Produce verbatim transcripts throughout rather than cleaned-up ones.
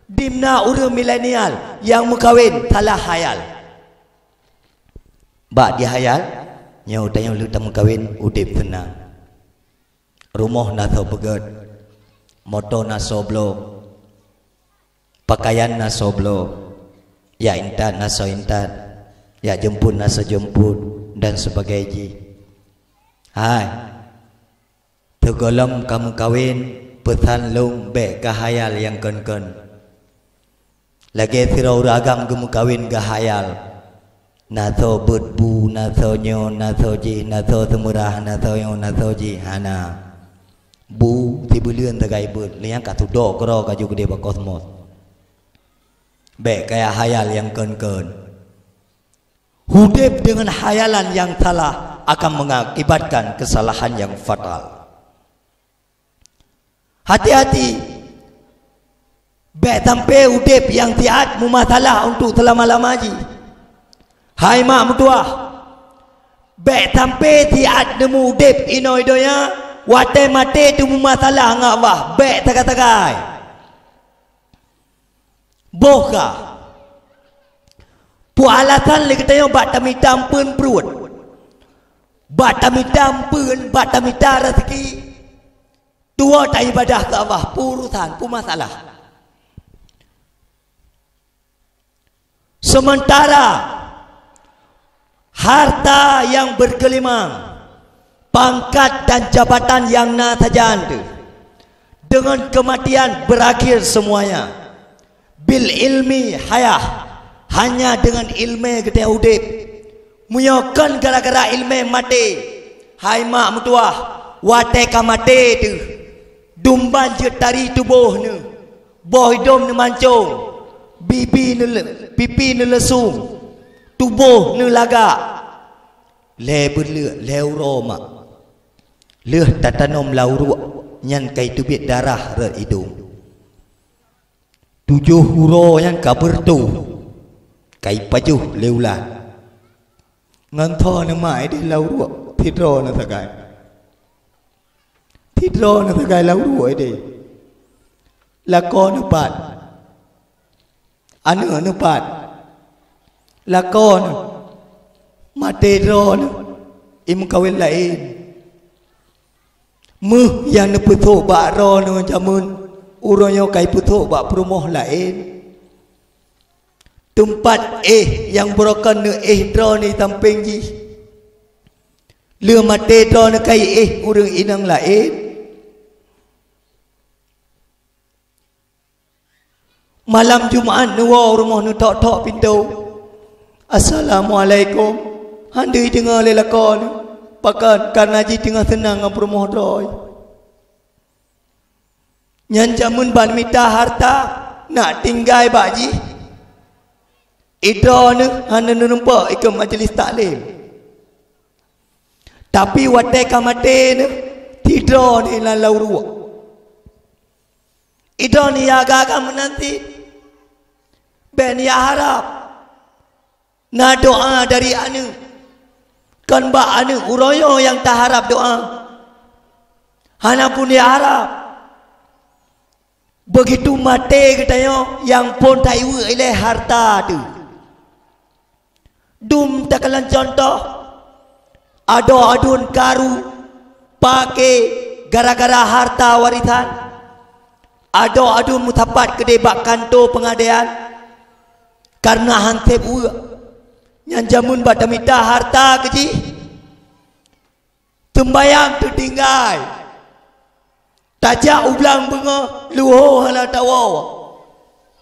Dimna ureuëng milenial nyang meukawen salah hayal. Bak dihayal, nyoe tanyoe lheueh tameukawen udeb seunang. Rumoh na soe peugét, moto na soe bloe, pakaian na soe bloe, jak intat na soe intat, jak jeumput na soe jeumput, dan sebagai jih. Hai, teugohlom ka meukawen, peusan lôn bék geuhayal nyang kon-kon. Lagée sidroe ureuëng agam geumeukawen geuhayal. Na soe beuet bu, na soe nyoe, na soe jih, na soe seumeurah, na soe nyoe, na soe jih, hana. Bu sibuleuen sagai beuet, lé nyang ka tudok keudroe ka jeuet keudeh bak kosmos. Bék kaya hayal nyang kon-kon. Udeb deungon hayalan nyang salah akan mengakibatkan kesalahan yang fatal. Hati-hati! Bék sampai udeb nyang siat meumasalah untuk seulama-lama jih. Hai mak meutuwah, bék sampai siat neumeu udeb inoe donya, watée maté teumeumasalah ngon Allah, bék sagai-sagai. Boh ka. Peue alasan lé geutanyoe bak tamita ampeuen pruet? Bak tamita ampeuen, bak tamita raseuki? Tuwoe taibadah keu Allah, peue urusan, peue masalah? Sementara harta yang bergelimang, pangkat dan jabatan yang na sajan teuh, dengan kematian berakhir semuanya. Bil ilmi hayah, hanya dengan ilmu geutanyoe udeb. Meunyoe kon gara-gara ilmu maté, hai mak meutuwah, watée ka maté teuh, dumban jeuet tari tuboh neuh, boh idong neuh mancong, bibi neuh le-, pipi neuh leusung, tuboh neuh lagak. Lhée beuleuek, lhée uroe mak. Lheueh tatanom lam uruek nyan ka iteubiet darah rot idong. Tujoh uroe nyan ka beureutoh, ka ipajoh lé ulat. Ngon tho neuh mak ideh lam uruek, sidroe neuh sagai. Sidroe neuh sagai lam uruek ideh. Lakoe neuh pat? Aneuëk neuh pat? Lakoe neuh? Maté droe neuh, imeukawen laén. Méuh nyang neupeusok bak droe neuh jameun, uroe nyoe ka ipeusok bak peurumoh laén. Teumpat éh nyang beurokon neuéh droe neuh sampéng jih. Lheueh maté droe neuh ka iéh ureuëng inong laén. Malam Jumat neuwoe u rumoh neutok-tok pintoe. "Assalamualaikum." Han deuh ideungoe lé lakoe neuh. Pakon? Kareuna jih teungoh seunang ngon peurumoh droe. Nyan jameun ban mita hareuta, nak tinggai bak jih. Idroe neuh hana neurumpok ikeue majelis taklim. Tapi watée ka maté neuh, tidroe neuh lam lauruek. Idroe neuh ya agam-agam meunan cit. Bék neuh ya harab. Na doá dari aneuëk. Kon bak aneuëk uroe nyoe nyang taharab doá. Hana pun ya harab. Beugitu maté geutanyoe nyang phon taiweuek ilée hareuta teuh. Dum takalon cuntoh, adoe aduen karu paké gara-gara hareuta warisan. Adoe aduen meusapat keudeh bak kantô peungadéan kareuna han sép weuek. Nyan jameun bak tamita hareuta keu jih. Seumbayang teutinggai. Tajak u blang beungoh leuho hana tawoe.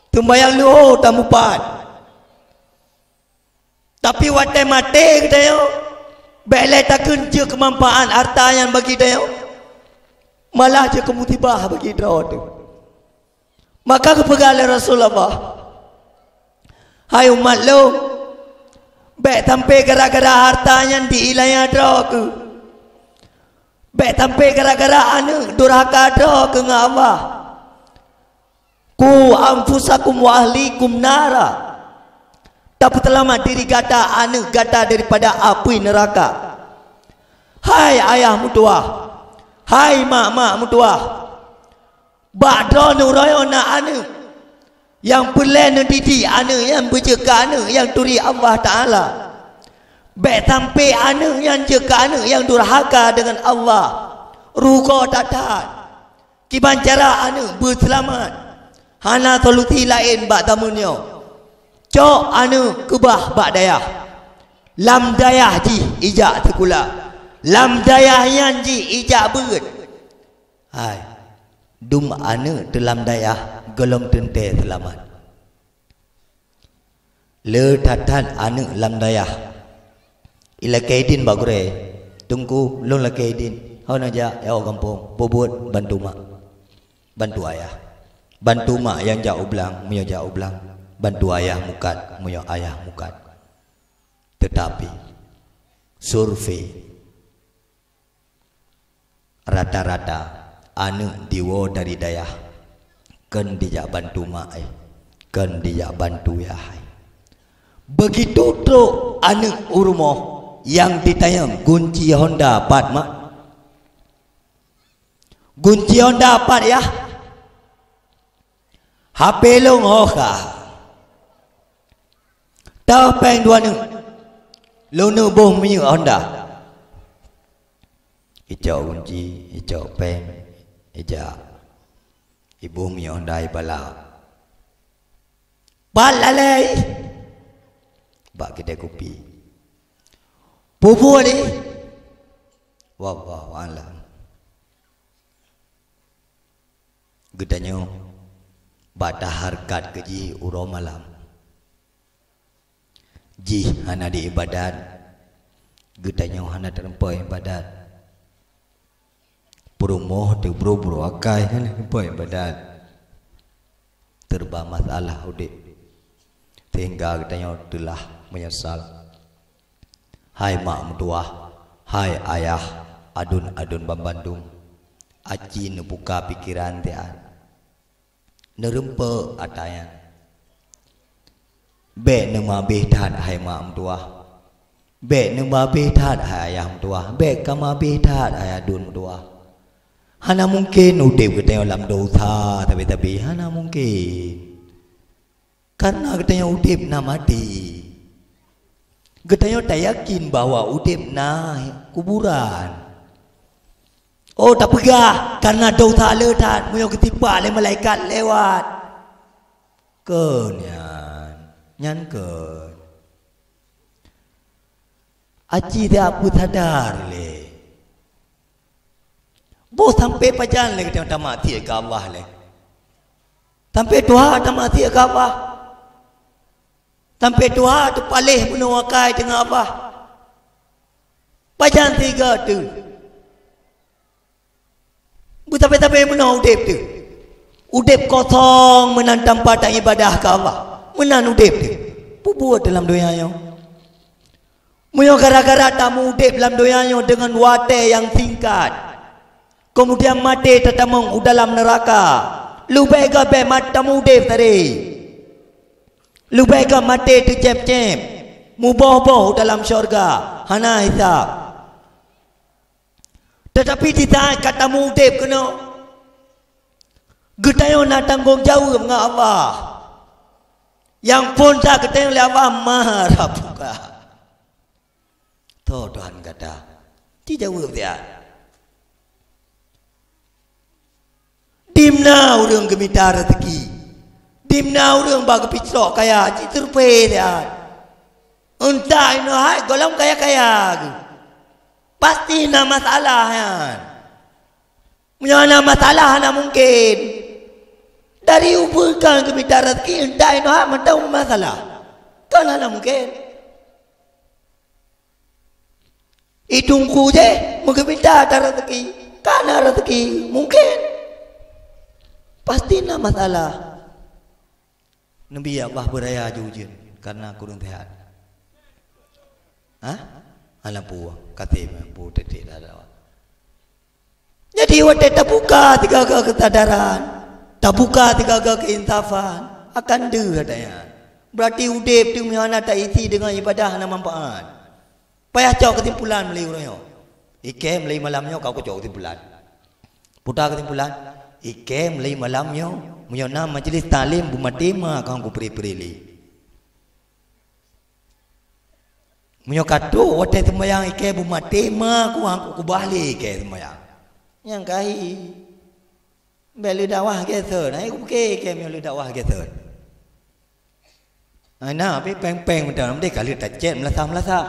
Seumbayang leuho tameupat. Tapi watée maté geutanyoe, bék lé takheun jeuet keu manfaat hareuta nyan bagi tanyoe, malah jeuet keu musibah bagi droe teuh. Maka geupeugah lé Rasulullah, "Hai umat lôn, bék sampoe gara-gara hareuta nyan dianiaya droe keuh. Bék sampoe gara-gara aneuëk durhaka droe keuh ngon Allah. Qu anfusakum wa ahlikum nara." Tapeuseulamat diri gata, aneuëk gata daripada apui neuraka. Hai ayah meutuwah, hai mak-mak meutuwah, bak droeneuh uroe nyoe na aneuëk Nyang peureulée neudidik aneuëk nyan beujeuet keu aneuëk nyang turi Allah Taala. Bék sampai aneuëk nyan jeuet keu aneuëk nyang durhaka deungon Allah. Rugoe that-that. Kiban cara aneuëk beuseulamat? Hana solusi laén bak zameun nyoe. Cok aneuëk keubah bak dayah. Lam dayah jih ijak sikula. Lam dayah nyan jih ijak beuet. Hai, dum aneuëk teulam dayah gohlom teuntée seulamat. Le that-that aneuëk lam dayah ilakée idin bak gurée, "Teungku, lôn lakée idin, hana jak, jak gampông, peubuet bantu mak, bantu ayah." Bantu mak nyang jak u blang, meunyoe jak u blang, bantu ayah mukat, meunyoe ayah mukat. Teutapi, survei, rata-rata aneuëk diwoe dari dayah kon dijak bantu mak ai, kon dijak bantu yah ai. Beugitu trok aneuëk u rumoh nyang jitanyong, "Gunci Honda pat, Mak?" "Gunci Honda pat, Yah?" "H P lôn ho kha." "Toh péng dua neuk, lôn neuk boh minyeuk Honda." Icok gunci, icok péng, ijak. Iboh minyeuk Honda ibalak. "Pat lalée?" "Bak keudée kupi." "Peue buet?" "Wallahu a'lam." Geutanyoe bak tahareukat keu jih uroe malam. Jih hana diibadat, geutanyoe hana teurimong ibadat. Peurumoh teubro-bro akai hana teurimong ibadat. Teureuba masalah udeb, sehingga geutanyoe teulah meunyeusal. Hai mak meutuwah, hai ayah, aduen-aduen banmandum, aci neubuka pikeran siat. Neureumpok ata nyan. Bék neumabeh that hai mak meutuwah. Bék neumabeh that hai ayah meutuwah. Bék kamabeh that hai aduen meutuwah. Hana mungken udeb geutanyoe lam dosa sabe-sabe. Hana mungken. Karena geutanyoe udeb na maté. Geutanyoe tayakin bahwa udeb na kuburan. Oh, tapeugah karena dosa le that meunyoe geutipak lé malaikat lewat. Kon nyan, nyan kon. Aci dak peusadar lé. Boh sampai pajan lé geutanyoe tamaksiet keu Allah lé? Sampai tuha tamaksiet keu Allah? Sampai tuha teupaléh bunoe akai teungoh Allah? Pajan siga teuh? Beutabe-tabe meunoe udeb teuh. Udeb kosong meunan tanpa taibadah keu Allah. Meunan udeb teuh. Peubuet dalam donya nyoe. Meunyoe gara-gara tameudeb lam donya nyoe deungon watée nyang singkat, keumudian maté tatamong u dalam neuraka, leubeh gét bék mat tameudeb tadi. Leubeh gét maté teucéb-céb, muboh-boh u dalam syeuruga, hana hisab. Teutapi di saát ka tameudeb keunoe, geutanyoe na tanggong jaweueb ngon Allah. Nyang phon that geutanyoe lé Allah, "Ma rabbuka?" Toh Tuhan gata? Jijaweueb siat. Dimna ureuëng geumita raseuki? Dimna ureuëng bak geupitrok kaya? Jisurvei siat. Entah inoe hai gohlom kaya-kaya geuh. Pasti na masalah nyan. Meunyoe hana masalah, hana mungken. Dari ubeue ka geumita raseuki, entah inoe hai mantong masalah. Kan hana mungken. I teungku jih meugeumita that raseuki, ka na raseuki, mungken. Pasti na masalah. Neubi Allah beuraya ju ujeuen karena kureueng seuhat. Hah? Hana peue, ka tem peue teuteuek dah. Jadi watée tabuka sigaga keusadaran, tabuka sigaga keuinsafan, akan deuh ata nyan. Beurati udeb teuh meunyoe hana taisi deungon ibadah hana manfaat. Payah cok keusimpulan meulai uroe nyoe. Ikém meulai malam nyoe ka kucok keusimpulan. Peue keusimpulan? Ikèe mulai malam nyoe, meunyoe na majlis taklim beumaté ma ka kupri-pri lé. Meunyoe ka trôk watèe seumayang ikèe beumaté ma ku, ku kubah lé ikèe seumayang. Nyang ka hi. Bèk lé dakwah gèsön, hai kupiké ikèe meunyoe lé dakwah gèsön. Hai na pih péng-péng meudan, meudeh ka lheueh tacèt meulasah-meulasah.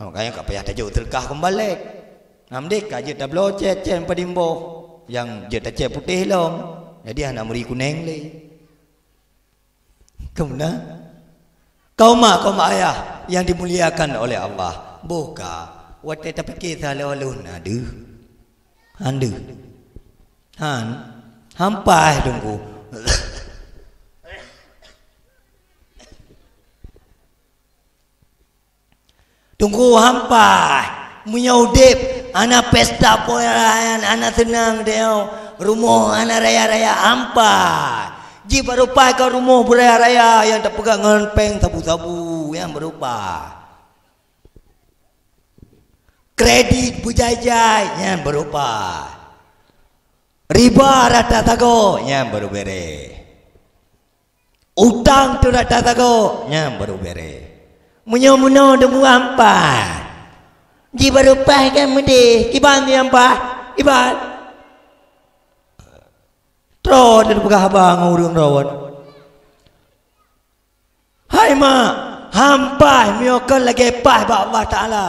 Oh, kayang ka payah tajok teureukah keumbali. Nam deh ka jeuet tabloe cèt-cèt padimboh nyang jeuet tacèt putéh lom. Jadi hana meuri kunéng lé. Keumeunan, kaum mak, kaum ayah yang dimuliakan oleh Allah, boh ka watèe tapiké salah lôn na deuh. Han deuh. Han, hampai Teungku. Teungku hampai, meunyoe udép hana pesta peurayaan, hana seunang tanyoe, rumoh hana raya-raya, hampai. Jibarô pai ka rumoh beuraya-raya nyang tapeugah ngon péng sabu-sabu, nyan barô pai. Kredit beujai-jai, nyan barô pai. Riba rata sagoe, nyan barô bèrèh. Utang teuh rata sagoe, nyan barô bèrèh. Meunyoe meunoe deungon hampai, jibarô pai kan meudeh, kiban nyang paih, kiban. Troh teupeugah haba ngon ureueng droe. Hai mak, hampai meunyoe kon lagèe paih bak Allah Taala.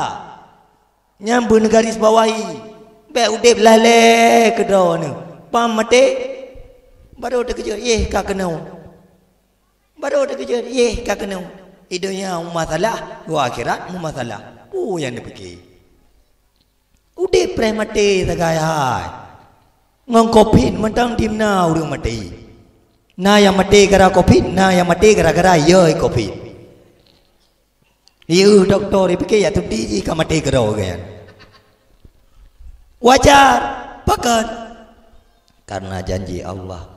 Nyan beuneugaris bawahi, bèk udép lalée keudroe neuh. Pam maté, barô teukeujot, yeh ka keunoe. Barô teukeujot, yeh ka keunoe. I donya meumasalah, u akhirat meumasalah. Peue nyang neupiké? Udép preh maté sagai hai. Ngon covid mantong dimna ureueng maté. Na nyang maté gara covid, na nyang maté gara-gara yoi covid. Yeuh dokto, ipiké ya teudi jih ka maté keudroe kan. Wajar, pakon? Karena janji Allah,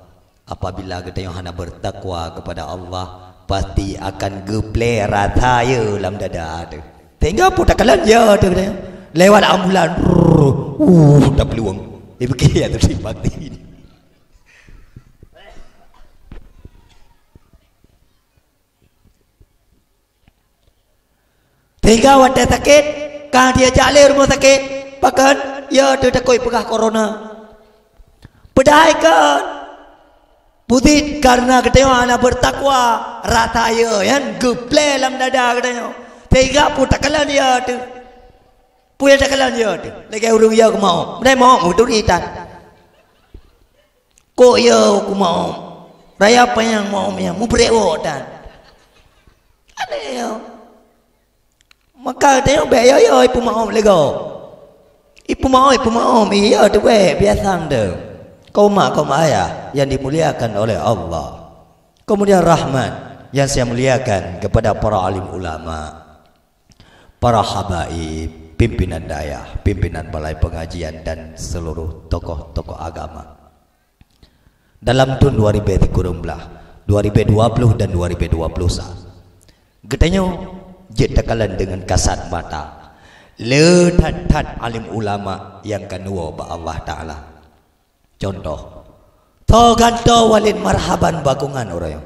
apabila geutanyoe hana bertakwa kepada Allah, pasti akan geuplè rasa yö lam dada teuh. Sehingga peue takalon yö teuh geutanyoe. Lewat ambulan, rrrr, uh, tapeulueng. Ipiké ya teudi bakti. Sehingga watèe sakét, ka diajak lé rumoh sakét, pakon? Yö teuh takot peugah corona. Padahai kon. Putit karena geutanyoe hana bertakwa, rasa yö nyan geuplè lam dada geutanyoe. Sehingga peue takalon yö teuh. Peue nyang takalon yö teuh. Lagèe ureueng yö keu mawöt. Meudai mawöt meuturi tan. Kok yö keu mawöt. Raya panyang mawöt nyan mubrek woe tan. Aneh yö. Maka tanyoe bèk yo-yo ipeumawöt lé gob. Ipeumawöt, ipeumawöt, iya teuh bèk, biasa nyan. Kaum mak, kaum ayah yang dimuliakan oleh Allah. Kemudian rahmat yang saya muliakan kepada para alim ulama, para habaib, pimpinan dayah, pimpinan balai pengajian dan seluruh tokoh-tokoh agama. Dalam thôn dua ribèe sikureueng blaih, dua ribèe dua ploh dan dua ribèe dua ploh sa, geutanyoe jeuet takalon deungon kasat mata le that-that alim ulama nyang ka neuwoe bak Allah Taala. Contoh, soe gantoe Walid Marhaban Bakongan uroe nyoe.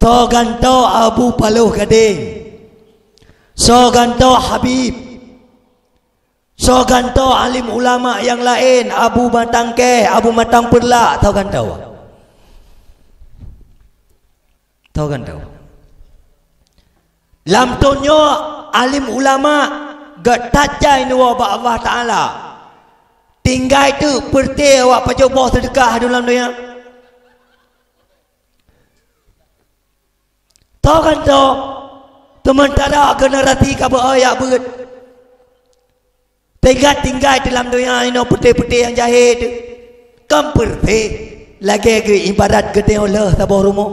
Soe gantoe Abu Paloh Gadeng. Soe gantoe Habib. Soe gantoe alim ulama nyang laén, Abu Matang Kèh, Abu Matang Peureulak, soe gantoe. Soe gantoe. Lam thôn nyoe alim ulama geuh that jai neuwoe bak Allah Taala. Tinggai teuk peureuté awak pajoh boh seudeukah dalam donya. Soe gantoe, seumeuntara generasi ka beu-oe jak beuet. Tinggai-tinggai dalam donya inoe peuté-peuté nyang jahé teuh. Kon peureté, lagèe geu ibarat geutanyoe lheueh saboh rumoh.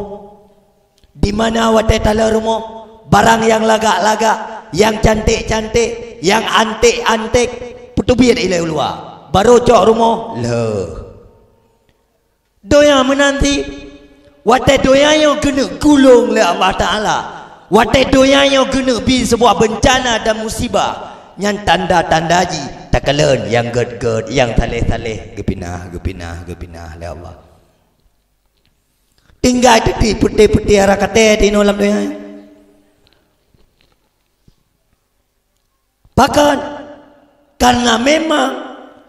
Di mana watèe talheueh rumoh, barang nyang lagak-lagak, nyang canték-canték, nyang anték-anték, peuteubiet ilèe u luwa. Barô cok rumoh, lheueh. Donya meunan cit, watèe donya nyoe geuneuk gulong lé Allah Taala, watèe donya nyoe geuneuk bi seubuah beuncana dan musibah, nyan tanda-tanda jih Takalon nyang gét-gét, nyang saleh-saleh, geupinah, geupinah, geupinah lé Allah. Tinggai teutiek peuté-peuté hara katé tinoe lam donya. Pakon? Karena memang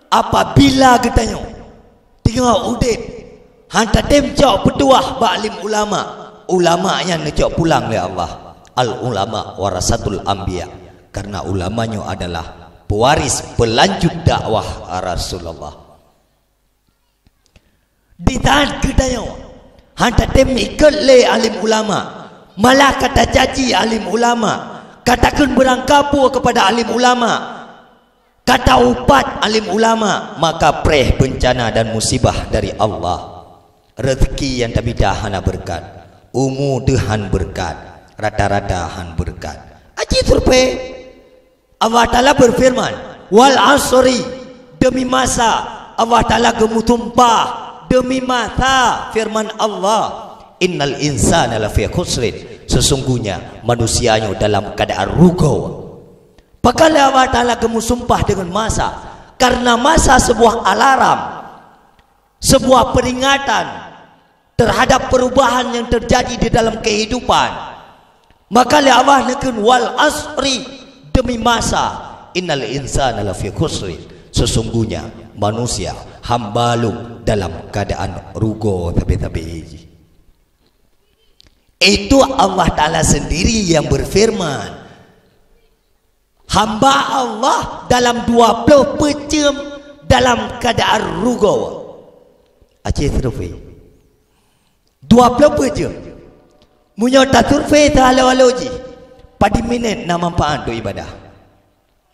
apabila geutanyoe teungoh udeb, han tatem cok peutuah bak alim ulama, ulama nyan neucok pulang lé Allah. Al ulama warasatul anbiya. Karena ulama nyoe adalah pewaris, pelanjut dakwah Rasulullah. Di saat geutanyoe han tatem ikot lé alim ulama, malah ka tacaci alim ulama, ka takheun beurangkapeue kepada alim ulama, ka taupat alim ulama, maka preh bencana dan musibah dari Allah. Rezeki nyang tamita hana beureukat, umu teuh han beureukat, rata-rata han beureukat. Aci survei. Allah Ta'ala berfirman, "Wal asri," demi masa. Allah Ta'ala geumeusumpah demi masa, firman Allah, "Innal insana lafi khusrin," sesungguhnya manusia nyoe dalam keadaan rugoe. Pakon lé Allah Ta'ala geumeusumpah dengan masa? Karena masa sebuah alarm, sebuah peringatan terhadap perubahan yang terjadi di dalam kehidupan. Maka lé Allah neukheun, "Wal asri," demi masa, "innal insana lafi khusrin," sesungguhnya manusia hamba lom dalam keadaan rugoe sabe-sabe jih. Itu Allah Ta'ala sendiri yang berfirman. Hamba Allah dalam dua ploh peuet jeuem dalam keadaan rugoe. Aceh survei. Dua ploh peuet jeuem. Meunyoe tasurvei teuhalo-halo jih, padum minét na manfaat untuk ibadah?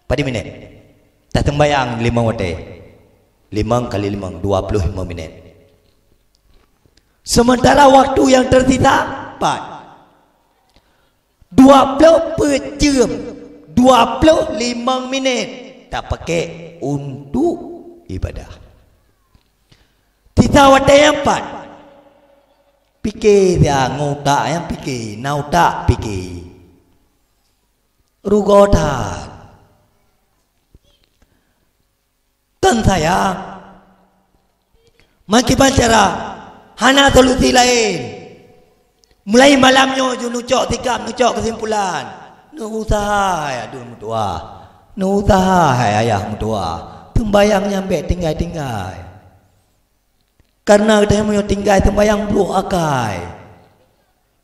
Padum minét? Taseumbayang limong watée. Limong kali limong, dua ploh lima minét. Sementara waktu yang tersisa, pat. Dua ploh peuet jeuem, dua ploh limong minét tapakai untuk ibadah. Sisa watée nyang pat, pike sia ngon utak nyang pike, na utak pike. Rugoe that. Tan sayang. Meukiban cara, hana solusi laén. Mulai malam nyoe ju neucok sikap, neucok keusimpulan. Neuusaha hai aduen meutuah. Neuusaha hai ayah meutuah. Seumbayang nyan bék tinggai-tinggai. Karena geutanyoe meunyoe tinggai seumbayang brok akai.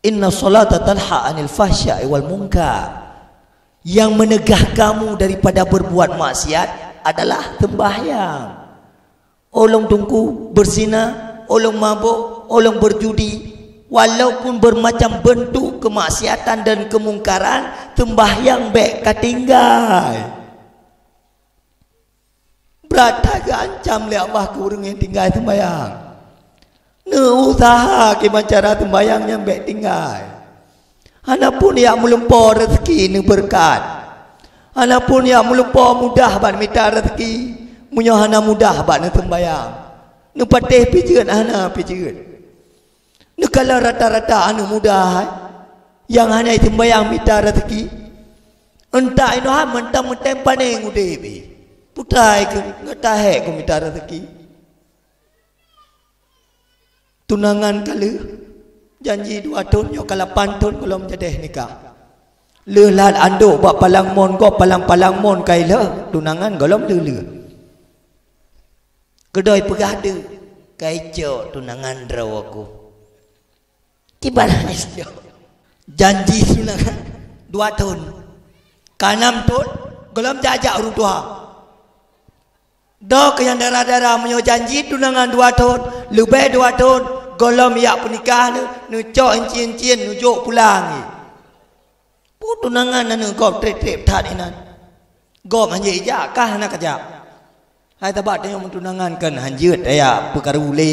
"Inna sholata tanha 'anil fahsya'i wal munkar." Yang menegah kamu daripada berbuat maksiat adalah sembahyang. Ulôn teungku, beuzina, ulôn mabök, ulôn berjudi, walaupun bermacam bentuk kemaksiatan dan kemungkaran, sembahyang bék katinggai. Brat that geuancam lé Allah keu ureuëng nyang tinggai seumbayang. Neuusaha kiban cara seumbayang nyan bék tinggai. Hana pun jak meulumpoe rezeki neubeureukat. Hana pun jak meulumpoe mudah bak mita rezeki, meunyoe hana mudah bak neuseumbayang. Neupatéh pih jeuet hana pih jeuet. Neukalon rata-rata aneuëk muda hai, nyang hana seumbayang mita rezeki. Euntak inoe hai mantong meutem panéng udeb jih. Putai keu ngeutahek keu mita rezeki. Tunangan ka lheueh, janji dua thon nyoe ka lapan thon gohlom jadeh nikah. Lheueh lat andok bak palang mon gob palang-palang mon ka ilheueh, tunangan gohlom lheueh-lheueh. Keudoi peugah deuek, ka icok tunangan droe aku. Kiban icok. Janji tunangan dua thon. Ka nam thon, gohlom jak-jak ureuëng tuha. Doh keu nyang dara-dara meunyoe janji tunangan dua thon, leubeh dua thon, gohlom jak peunikah lé, neucok incien-incien neujok pulang jih. Peue tunangan aneuk gob treb-treb that inan. Gob hanjeuet ijak, kah hana kajak. Hai sabab tanyoe meutunangan kan hanjeuet tajak peukaru lé.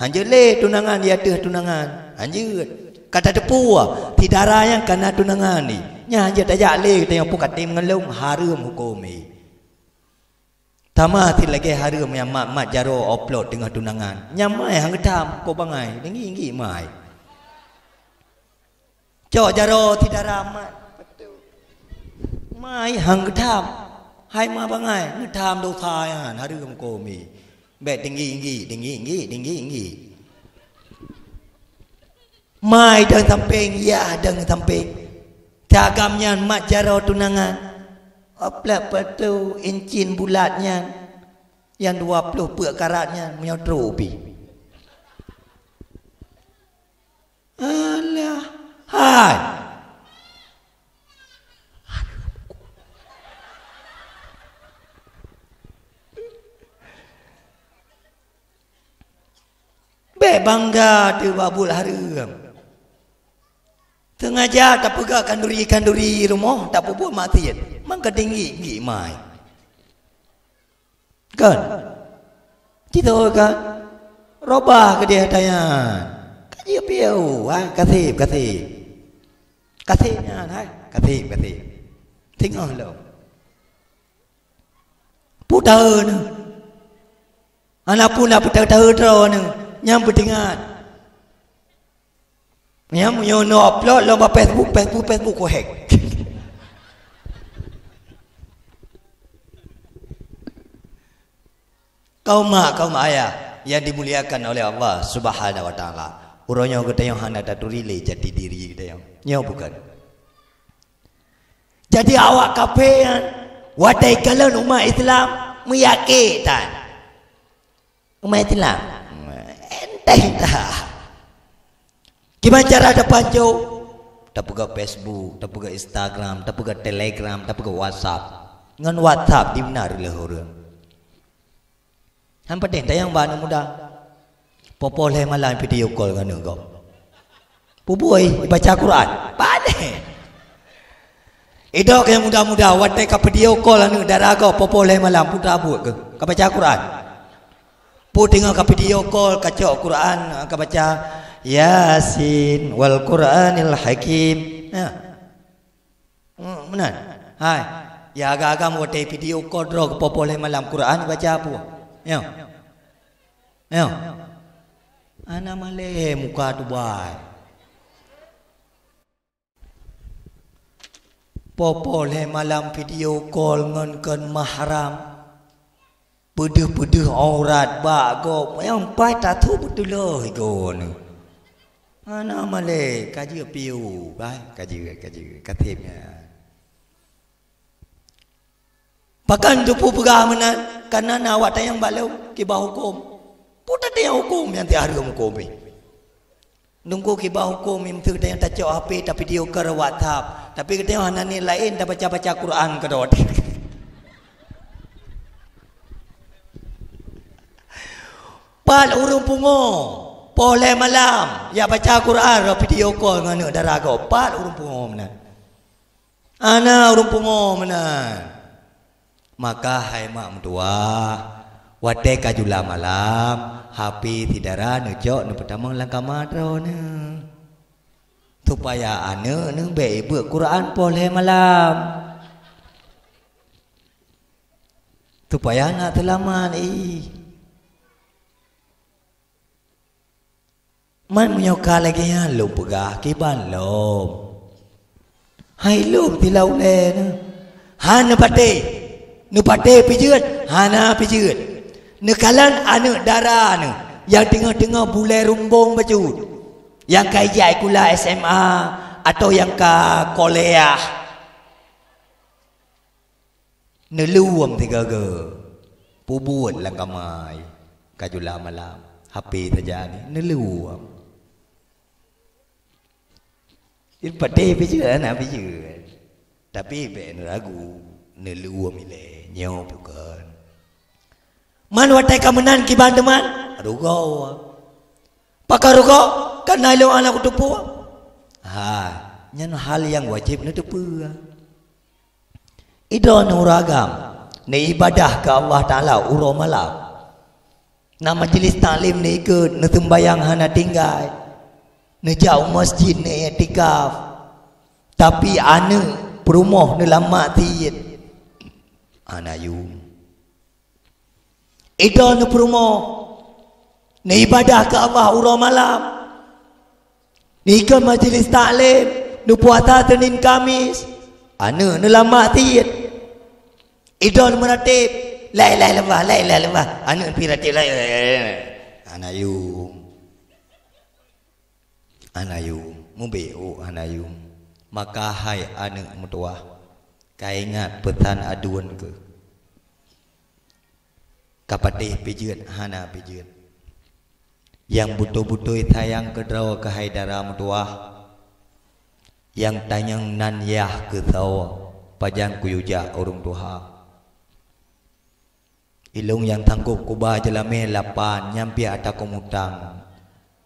Hanjeuet lé tunangan di ateueh tunangan. Hanjeuet. Ka tateupeue, si dara nyang ka na tunangan jih. Nyan hanjeuet tajak lé tanyoe peukatem ngon lôn, hareuem huköm jih. Sama sit lagée hareuem nyang mat-mat jaroe upload teungoh tunangan. Nyan mai han geutam, ko bangai, deungi-deungi mai. Cok jaroe si dara mat. Mai han geutam. Hai ma bangai, neutham dosa nyan, hareuem keu mi. Bèk tinggi-tinggi, tinggi-tinggi, tinggi-tinggi. Mai dong sampéng, yah dong sampéng. Tagam nyan mat jaroe tunangan. Oplek peutu incin bulat nyan. Nyang dua ploh peuet karat nyan meunyoe trok pih. Alah, hai. Bèk bangga teuh bak buet hareuem. Teungaja tapeugah khanduri-khanduri rumoh tapeubuet maksiet, mangka tinggi-tinggi mai. Kan? Cit kan? Robah keudeh ata nyan. Ka jeuet piôh, ha? Kaseb, kaseb. Kaseb nyan, ha? Kaseb, kaseb. Singoh lom. Peue taeu nyoe? Hana peue na peue taeu-taeu droe nyoe. Nyang peuingat. Nyang meunyoe neuupload lom bak Facebook, Facebook, Facebook kuhack. Kaum mak, kaum ayah yang dimuliakan oleh Allah Subhanahu wa Taala. Uroe nyoe geutanyoe hana taturi lé jati diri geutanyoe. Nyoe bukan. Jadi awak kafé nyan watèe kalon umat Islam meuyakin tan. Umat Islam enteh dah. Kiban cara tapancok, tapeugah Facebook, tapeugah Instagram, tapeugah Telegram, tapeugah WhatsApp. Ngon WhatsApp di beuna lheueh ureueng. Han patéh tayang bak aneuk muda. Poh-poh lhèe malam video call ngon aneuk gob. Peue buet, baca Quran. Paléh. Idok nyang muda-muda, watèe ka video call aneuk dara gob poh-poh lhèe malam, peue tabuet keuh? Ka baca Quran. Peue teungoh ka video call, ka cok Quran, ka baca, "Yasin wal Quranil Hakim." Nah. Hmm, meunan. Hai. Ya agam-agam watèe video call droe keu poh-poh lhèe malam Quran baca peue? Nyoe. Nyoe. Hana malèe muka tubai. Poh-poh lhèe malam video call ngon kon mahram. Peudeuh-peudeuh aurat bak gob, nyang pai tathu beutulôh igoe nyoe. Hana malèe, ka jeuet piôh, bah, ka jeuet, ka jeuet, ka sép nyan. Pakon teupeu peugah meunan, kana na awak tanyong bak lôn, kiban huköm. Peue tatanyong huköm nyang tiep hareuem huköm pih? Nunggu kiban huköm, meuseu geutanyoe tacok H P, tavideo call WhatsApp. Tapi geutanyoe hana niet laén, tabaca-baca Quran keudroe. Pat ureueng pungo, poh lhèe malam, jak baca Quran, rot video call ngon aneuk dara gob. Pat ureueng pungo meunan. Hana ureueng pungo meunan. Maka hai mak meutuwah, watèe ka jula malam, H P si dara neucok neupeutamong lam kama droeneuh. Supaya aneuk neuh bèk ibeuet Quran poh lhèe malam. Supaya na seulamat ih. Man meunyoe ka lagèe nyan lôn peugah kiban lom. Hai lôn tilau ulèe neuh. Han neupatéh. Neupatéh pih jeuet, hana pih jeuet. Neukalon aneuk dara neuh nyang teungoh-teungoh bulèe rumbong bacut. Nyang ka ijak sikula S M A atau nyang ka kuliah. Neuleuweuem sigoe-goe. Peubuet lam kama, ka jula malam. H P saja ni, neuleuweuem. Ipatéh pih jeuet, hana pih jeuet. Tapi bèk neuragu, neuleuweuem ilèe, nyoe bukon. Man watèe ka meunan kiban teuma, rugoe. Pakon rugoe, kana lôn hana kuteupeu. Ha, nyan hal nyang wajéb neuteupeue. Idroeneuh ureueng agam, neuibadah keu Allah Taala uroe malam. Na majelis taklim neuikot, neuseumbayang hana tinggai. Neujak u masjid neuiktikaf. Tapi aneuk peurumoh neulam maksiet. Hana yum. Idroeneuh peurumoh, neuibadah keu Allah uroe malam. Neuikot majelis taklim, neupuasa Senin Kamis. Aneuk neulam maksiet. Idol meuratéb, la ilaha illallah, la ilaha illallah. Aneuk pih ratéb, la ilaha illallah. Hana yum. Hana yum. Mubé ôk hana yum. Maka hai aneuk meutuwah, ka ingat peusan aduen keuh. Ka patéh pih jeuet, hana pih jeuet. Nyang beutôi-beutôi sayang keudroe keuhai dara meutuwah, nyang tanyong nan yah keusoe, pajan kuyue jak ureuëng tuha. Ilôn nyang tanggôp kuba jeulamé lapan, nyan pih ata kumutang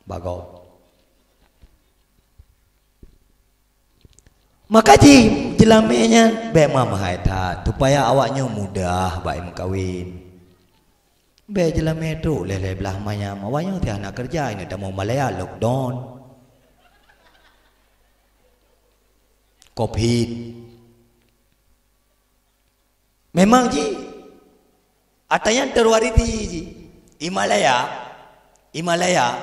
bak gob. Maka jih jeulamé nyan bék mameuhai that, supaya awaknyoe mudah bak meukawen. Bék jeulamé trok lhée-lhée blaih manyam, awaknyoe teuh hana keureuja, ineuk tamong Malaya lockdown. Covid. Memang jih, ata nyan terwarisi jih. Himalaya, Himalaya,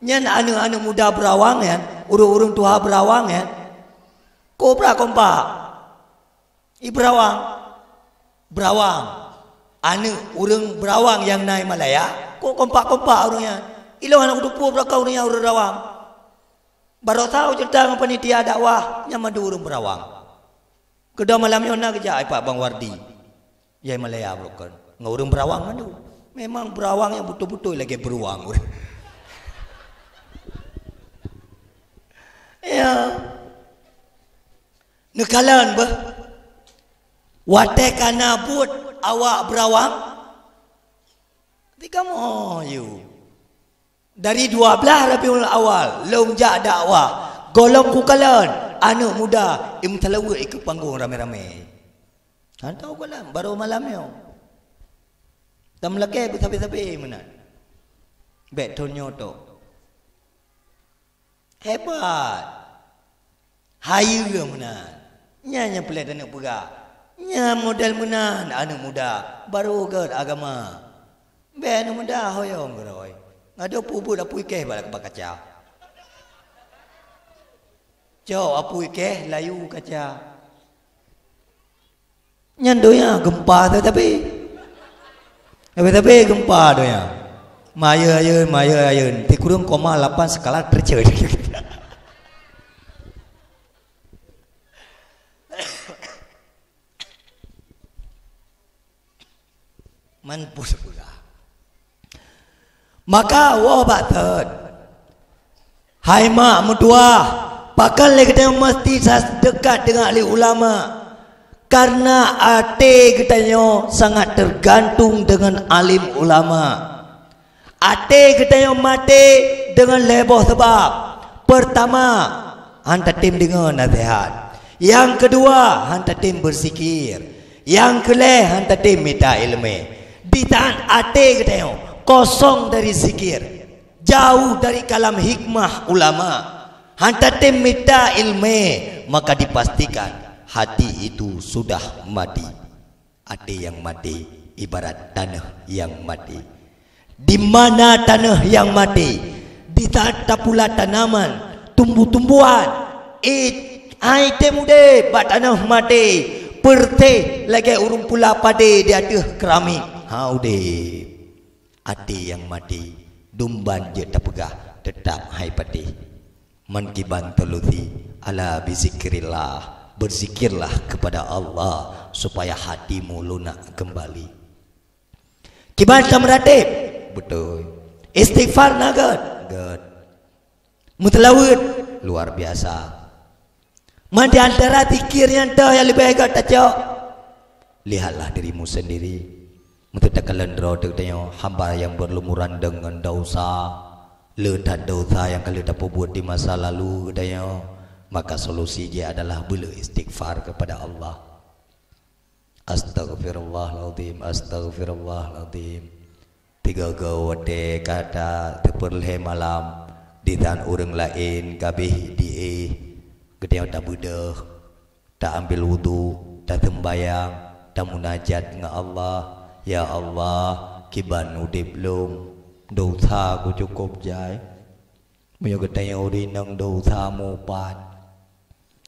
nyan aneuk-aneuk muda Beurawang nyan, ureuëng-ureuëng tuha Beurawang nyan, kobra kompak. I Beurawang, Beurawang, aneuk ureuëng Beurawang nyang na Himalaya, kok kompak-kompak ureuëng nyan. Ilôn hana kuteupeu beurakah ureuëng nyan ureuëng Beurawang. Baroesa uceurita ngon panitia dakwah, nyan mandum ureuëng Beurawang. Keudroe malam nyoe na geujak ipat Bang Wardi. Jai Malaya broken. Ngon ureuëng Beurawang mandum. Memang Beurawang nyang beutôi-beutôi lagée beuruwang. Ya. Neukalon beuh. Watée ka na buet awak Beurawang, tiga moh yue. Dari dua belas Rabiul Awal, lôn jak dakwah. Gohlom kukalon, aneuk muda, imeuteulaweuet ikeue panggong ramé-ramé. Hana gohlom, barô malam nyoe. Tameulakée beusabe-sabe meunan. Bék thon nyoe tok. Hebat! Hayeue meunan. Nyan nyang peureulée taneuk peugah. Nyan model meunan aneuk muda, barô gét agama. Bék aneuk muda hoyong keurôi. Ngadôh peubuet apui keh bak, bak kaca. Cok apui keh layu kaca. Nyan donya gempa tu tapi. Tapi, tapi gempa donya. Mayeue ayeuen, mayeue ayeuen. Sikureueng koma lapan skala Richter. Man peue peugah. Maka woe bak thon. Hai mak meutuwah, pakon lé geutanyoe meusti seudeukah deungon ahli ulama? Kareuna até geutanyoe sangat teugantung deungon alim ulama. Até geutanyoe maté deungon lhée boh sabab. Peurtama, han tatem deungoe naseuhat. Nyang keudua, han tatem beurzikir. Nyang keulhée, han tatem mita iéleumé. Disaát até geutanyoe kosong dari zikir, jauh dari kalam hikmah ulama, han tatem mita iéleumé, maka dipastikan hati itu sudah mati. Até nyang maté ibarat tanoh nyang maté. Di mana tanoh nyang maté, disaát tapula tanaman, tumbuh-tumbuhan, eh, hai tem udeb bak tanoh maté, peureuteh lagée ureuëng pula padé di ateueh keuramik, ha udeb. Até nyang maté, dumban jeuet tapeugah, teutab hai patéh. Man kiban teulusi, ala bizikrillah, berzikirlah kepada Allah supaya hatimu lunak kembali. Kiban tameuratéb, beutôi. Istighfar na gét, gét. Meuteulaweuet, luar biasa. Man di antara zikir nyang toh nyang leubeh gét tacok, lihatlah dirimu sendiri. Meunteuk takalon droe teuh tanyoe hamba nyang beurlumuran deungon desya, le that desya nyang ka lheueh tapeubuet di masa lalu geutanyoe, maka solusi jih adalah beuleu istighfar keupada Allah. Astaghfirullahalazim, astaghfirullahalazim. Tiga go watée ka ta teupeureulhée malam, ditan ureuëng laén ka béh di éh, geutanyoe tabeudôh. Ta ambil wudu, ta seumbayang, ta munajat ngon Allah, "Ya Allah, kiban udeb lôn, desya ku cukôp jai." Meunyoe geutanyoe rinong desya mupat,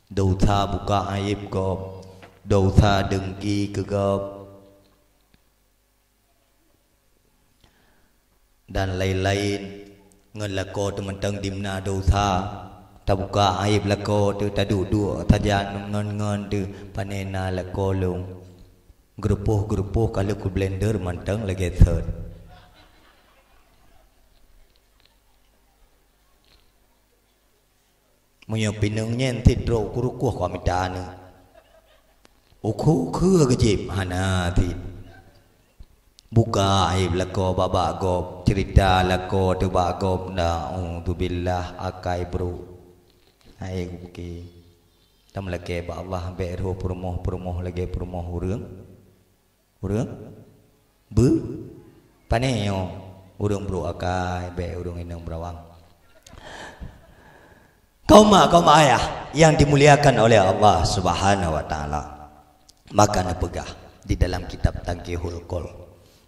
desya buka aéb gob, desya deungki keu gob, dan laén-laén. Ngon lakoe teuh mantong dimna dosa, tabuka aéb lakoe teuh, taduek-duek sajan ngon-ngon teuh, pané na lakoe lôn. Geurupoh-geurupoh ka lheueh kublender mantong lagée sot. Meunyoe pineung nyan cit trok kurukoh ka mita aneuk. Ukhu-ukhu geujieb hana cit. Buka aéb lakoe bak-bak gob, ceurita lakoe teuh bak gob, na'udzubillah, akai brok. Hai geuki. Tameulakée bak Allah bék rhoh peurumoh-peurumoh lagée peurumoh ureuëng. Ureuëng beu pané nyoe, ureuëng brok akai, bék ureuëng inong beurawang. Kaum mak, kaum ayah yang dimuliakan oleh Allah Subhanahu wa Taala, maka neupeugah di dalam kitab Tanqihul Qaul,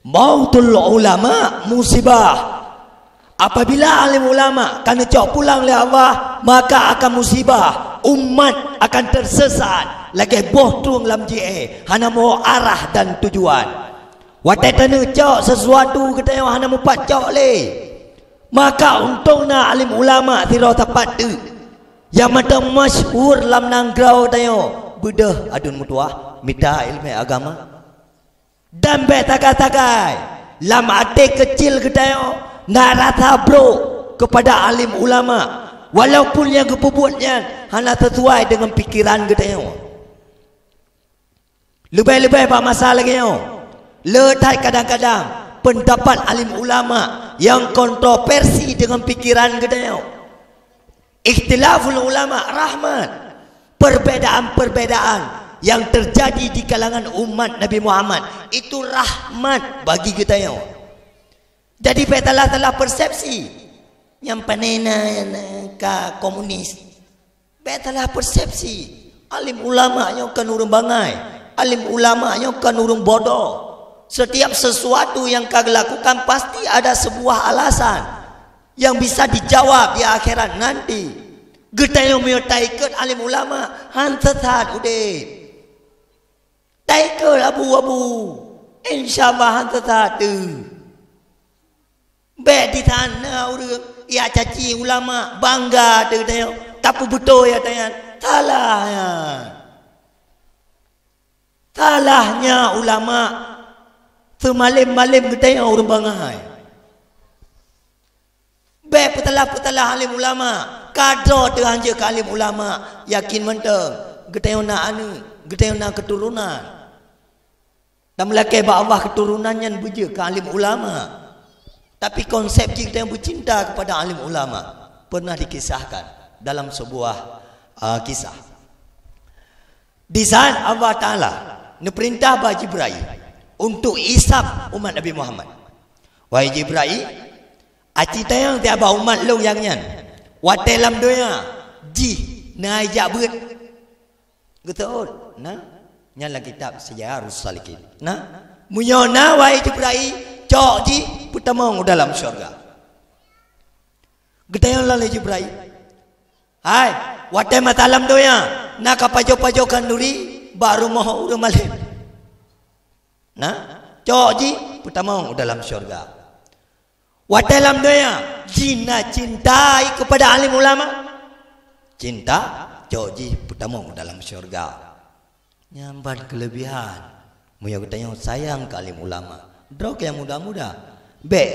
mautul ulama musibah. Apabila alim ulama ka neucok pulang lé Allah, maka akan musibah, umat akan tersesat lagée boh trueng lam jiéh, hana meuho arah dan tujuan. Watée taneucok sesuatu geutanyoe hana mupat cok lé, maka untông na alim ulama sidroe sapat teuk nyang mantong masyhur lam nanggroe tanyoe, beudôh aduen meutuwah mita iéleumé agama. Dan bék sagai-sagai lam até keucil geutanyoe na rasa brok keupada alim ulama, walaupun nyang geupeubuet nyan hana sisuai deungon pikeran geutanyoe. Leubeh-leubeh bak masa lagée nyoe, le that kadang-kadang peundapat alim ulama nyang kontroversi deungon pikeran geutanyoe. Ikhtilaful ulama rahmat. Perbedaan-perbedaan yang terjadi di kalangan umat Nabi Muhammad itu rahmat bagi geutanyoe. Jadi bék salah-salah persepsi. Nyang pané na, na ka komunis. Bék salah persepsi. Alim ulama nyoe kon ureuëng bangai. Alim ulama nyoe kon ureuëng bodoh. Setiap sesuatu yang ka geuh lakukan pasti ada sebuah alasan yang bisa dijawab di akhirat nanti. Geutanyoe meunyoe taikot alim ulama, han sesat udeb. Taikot abu-abu, insya Allah han sesat teuh. Bék di sana ureuëng jak caci ulama, bangga teuh geutanyoe, tapeubeutôi geutanyoe. Salah nyan. Salahnya ulama, seumalém-malém geutanyoe ureuëng bangai. Bék peusalah-peusalah alim ulama. Ka droe teuh han jeuet keu alim ulama, yakin mantong geutanyoe na aneuk, geutanyoe na keuturonan. Dan meulakée bak Allah keuturonan nyan beujeuet keu alim ulama. Tapi konsep jih geutanyoe beucinta keupada alim ulama. Pernah dikisahkan dalam sebuah, ah, kisah. Di saat Allah Taala neupeurintah bak Jibrail untuk isab umat Nabi Muhammad. Wahai Jibrail, aci tanyong siat bak umat lôn nyang nyan, watée lam donya jih na jak beuet. Geuteuôt, na? Nyan lam kitab Sijarus Salikin. Na? Meunyoe na, wahai Jibrail, cok jih peutamong u dalam syurga. Geutanyong lom lé Jibrail, "Hai, watée masa lam donya, na kapajoh-pajoh khanduri bak rumoh ureuëng malém? Na, cok jih peutamong u dalam syurga." Watée lam donya, jih na cinta keupada alim ulama? Cinta, cok jih peutamong u dalam syurga. Nyan ban keuleubihan. Meunyoe geutanyoe sayang keu alim ulama, droe keu nyang muda-muda, bék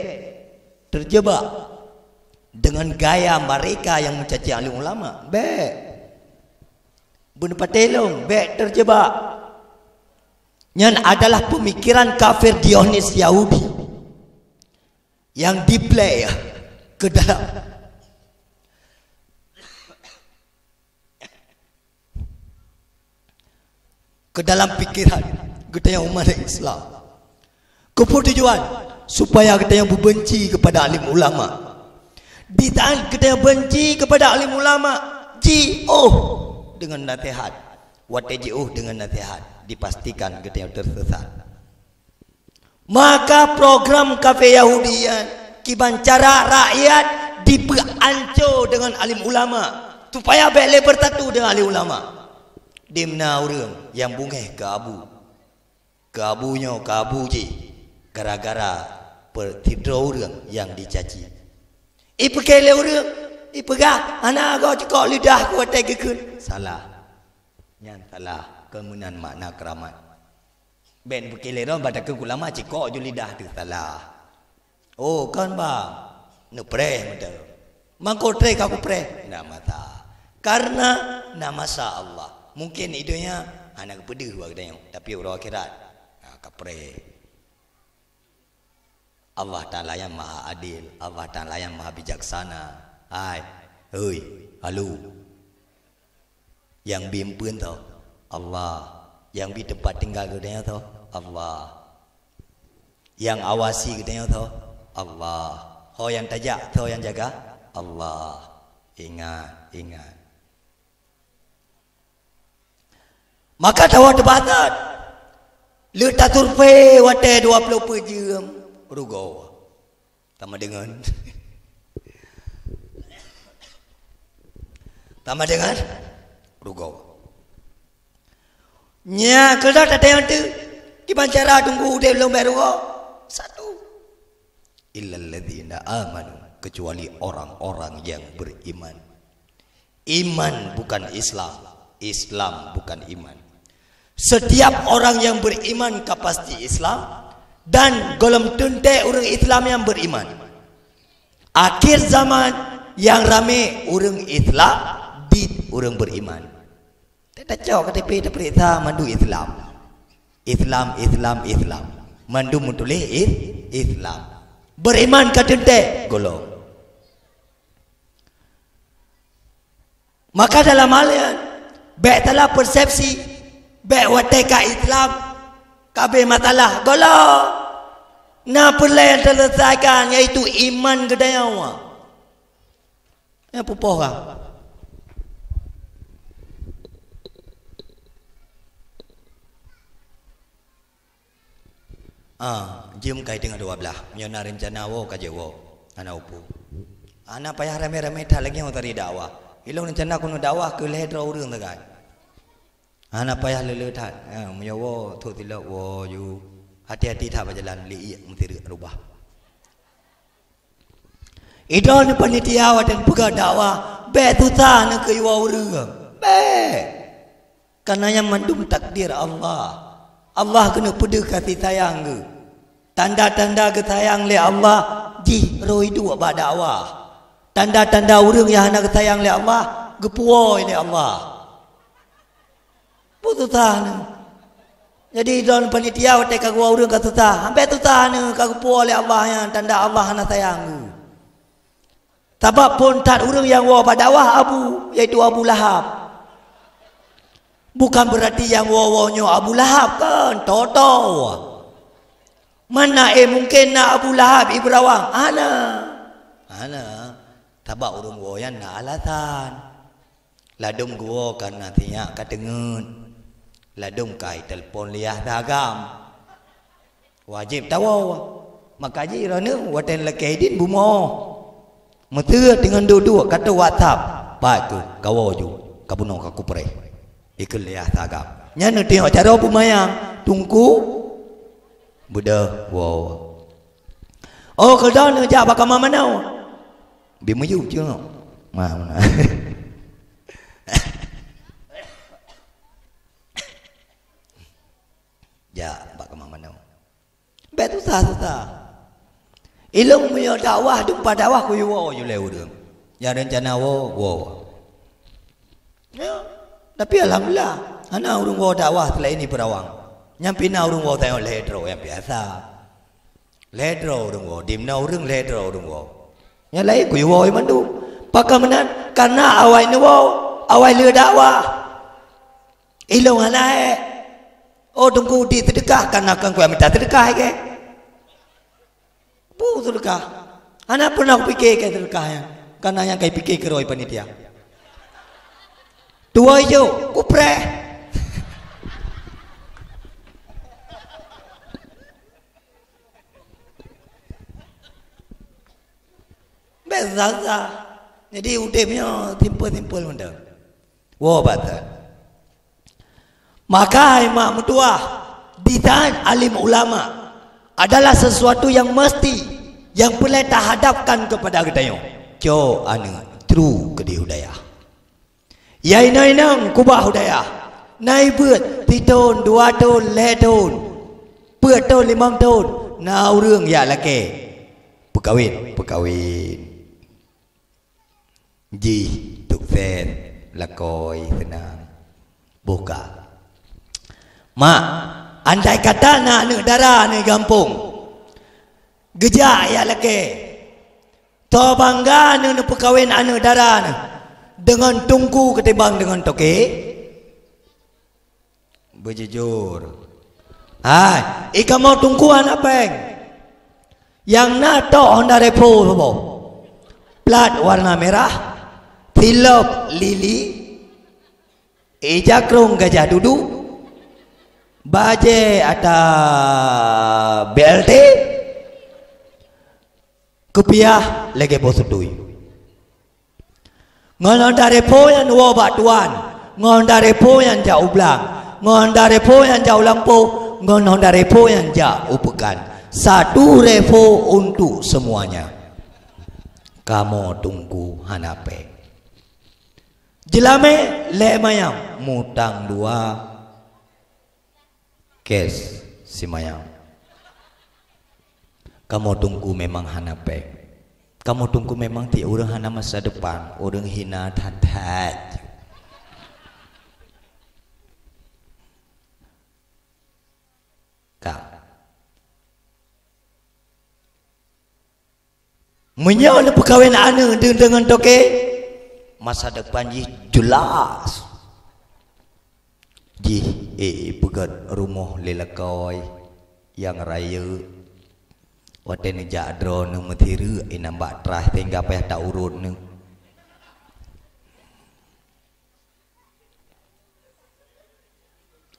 teujeubak deungon gaya mereka nyang meucaci alim ulama. Bék. Beuneupatéh lôn, bék teujeubak. Nyan adalah peumikiran kafir Dionis Yahudi nyang diplay keu dalam keu dalam pikeran geutanyoe umat Islam. Keupeue tujuan? Supaya geutanyoe beubenci keupada alim ulama. Di saat geutanyoe benci keupada alim ulama, jiôh deungon naseuhat. Watée jiôh deungon naseuhat, dipastikan geutanyoe teusesat. Maka program kafé Yahudi nyan kiban cara rakyat dipeuanco deungon alim ulama, supaya bék lé beusatu deungon alim ulama. Dimna ureuëng nyang beungéh keu abu, keu abu nyoe, keu abu jih, gara-gara Sidroe ureuëng nyang jicaci. Ipike lé ureuëng, ipeugah, "Hana goe cikok lidah ku watée geukheun." Salah. Nyan salah, kon meunan makna keuramat. Bék neupike lé droe bak takheun ulama cikok ju lidah teuh salah. Oh, kon ba neupreh meuteue. Mangko treh ka kupreh, na masa. Karena na masa Allah. Mungkin di donya hana geupeudeuh bak geutanyoe, tapi uroe akhirat, ha, kapreh. Allah Taala nyang maha adil, Allah Taala nyang maha bijaksana. Hai, hei, alu. Nyang bi eumpeuen tho? Allah. Nyang bi teumpat tinggai geutanyoe tho? Allah. Nyang awasi geutanyoe tho? Allah. Ho nyang tajak tho nyang jaga? Allah. Ingat, ingat. Maka tawoe teubatat. Le tasurvei watée dua ploh peuet jeuem rugoe. Tameudeungon. Tameudeungon? Rugoe. Nya keudroe tateupeue teuh kiban cara teungku udeb lom bak rugoe. Satu. Illalladzina amanu, kecuali orang-orang yang beriman. Iman bukan Islam, Islam bukan iman. Setiap orang yang beriman ka pasti Islam, dan gohlom teuntée ureuëng Islam nyang beriman. Akhir zaman nyang ramé ureuëng Islam di ureuëng beriman. Tacok K T P tapeuriksa mandum Islam. Islam, Islam, Islam. Mandum meutuléh is-, Islam. Beriman ka teuntée gohlom. Maka dalam hal nyan, bék salah persepsi, bék watée ka Islam, ka abéh masalah. Gohlom. Na peureulée nyang teuseuleusoikan, yaitu iman geutanyoe. Nyang pupoh ka. Ah, jeuem ka teungoh dua blaih. Meunyoe na reuncana woe, ka jeuet woe. Hana upu. Hana payah ramé-ramé that lagée nyoe tari dakwah. Ilong reuncana keuneuk dakwah keu lhée droe ureuëng sagai. Hana payah le-le that. Ha, meunyoe woe thok tilok woe ju. Hati-hati that bak jalan, liek meusireuk rubah. Idroe panitia watée peugah dakwah, bék susah neuh keu woe ureuëng. Bék. Karena nyan mandum takdir Allah. Allah keuneuk peudeuh kasih sayang geuh. Tanda-tanda geusayang lé Allah jih roh iduek bak dakwah. Tanda-tanda ureuëng nyang hana geusayang lé Allah, geupuwoe lé Allah. Peue susah neuh? Jadi, droe panitia watée ka geuwoe ureuëng ka susah, sampai susah neuh ka geupuwoe lé Allah nyan, tanda Allah hana sayang geuh. Sabab phon that ureuëng nyang woe bak dakwah abu, yaitu Abu Lahab. Bukan berarti nyang woe-woe nyoe Abu Lahab, kon, toto. Mana, eh, mungken na Abu Lahab i Beurawang? Hana. Hana. Sabab ureuëng woe nyan na alasan. Ladôm geuwoe kareuna sinyak ka teungeut. Ladôm ka itelepon lé yah agam. Wajéb tawoe. Maka jih droeneuh watée lakée idin bumoe. Meuteue teungon duek-duek ka trok WhatsApp. Pat keuh, kawoe ju, ka bunoe ka kupreh. Ikheun lé yah agam. Nyan neuteuok cara beumayang, teungku beudôh woe. Oh, keudroe neujak bak kama manoe. Bi meuyueb cit nyoe. Ma, ma. Jak bak kama manoe. Bék susah-susah. Ilong meunyoe dakwah, dumpa dakwah kuyue woe ju lé ureuëng. Nyang reuncana woe, woe. Ya, tapi alhamdulillah, hana ureuëng woe dakwah selain di Beurawang. Nyang pih na ureuëng woe tanyoe lhée droe nyang biasa. Lhée droe ureuëng woe, di meunoe ureuëng lhée droe ureuëng woe. Nyang laén kuyue woe mandum. Pakon meunan? Kareuna awai neuwoe, awai le dakwah. Ilong hana hék. Oh, teungku di seudeukah, kareuna kan kuyue mita seudeukah, ke? Peue seudeukah? Hana pernah kupike keu seudeukah nyan. Kareuna nyang ka ipike keudroe panitia. Tuwoe jok, kupreh. Bék susah-susah. Jadi udeb nyoe simpel-simpel mantong. Woe bak that. Maka hai mak meutuwah, ditan alim ulama, adalah sesuatu yang mesti, yang peureulée tahadapkan keupada geutanyoe. Cok aneuëk tru keudeh u dayah. Ya inong-inong kubah u dayah. Na ibeuet sithon, dua thon, lhée thon, peuet thon, limong thon, na ureuëng jak lakée. Peukawen, peukawen. Jih sukses, lakôi seunang. Boh ka. Mak, andai kata na aneuëk dara nyoe gampông, geujak jak lakée, toh bangga nyoe neupeukawen aneuëk dara nyoe deungon teungku keutimbang deungon toke? Beujujur. Hai, i kamoe teungku hana péng. Nyang na tok Honda Revo saboh. Plat warna merah, silop lili, ija krong gajah dudu, bajée ata B L T, kupiah lagée boh sutui. Ngon Honda Revo nyan woe bak tuan, ngon Honda Revo nyan jak u blang, ngon Honda Revo nyan jak u lampôh, ngon Honda Revo nyan jak u peukan. Satu Revo untuk semuanya. Kamoe teungku hana péng. Jeulamé lhée manyam, mutang dua. Kes simayang. Kamoe teungku memang hana péng. Kamoe teungku memang tiep ureuëng hana masa depan, ureuëng hina that-that. Ka. Meunyoe neupeukawen aneuëk deungon toke, masa depan jih jeulaih. Jih ék peugét rumoh lé lakoe nyang rayeuk. Watée neujak droeneuh meusireuk inan bak traih sehingga payah taurot neuh.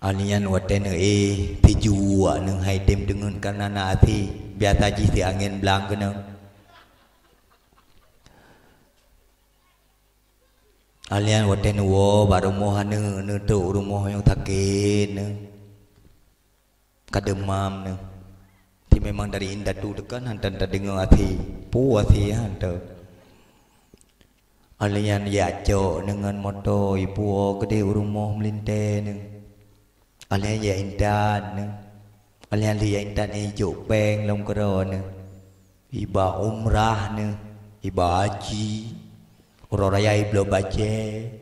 Alnyan watée neuéh, sijuek neuh hai tem deungon kareuna na até, biasa jih si angén blang keunoe. Alnyan watée neuwoe bak rumoh aneuëk neuh, trok rumoh nyang sakét neuh, ka deumam neuh. Ti memang dari indatu teuka hántom tadeungoe até, peue até hántom. Alnyan jak cok deungon moto ipuwoe keudeh u rumoh meulintée neuh. Alnyan jak intat neuh. Alnyan lheueh jak intat neuh ijok péng lom keudroe neuh. Iba umrah neuh, iba haji, uroe raya ibloe bajée.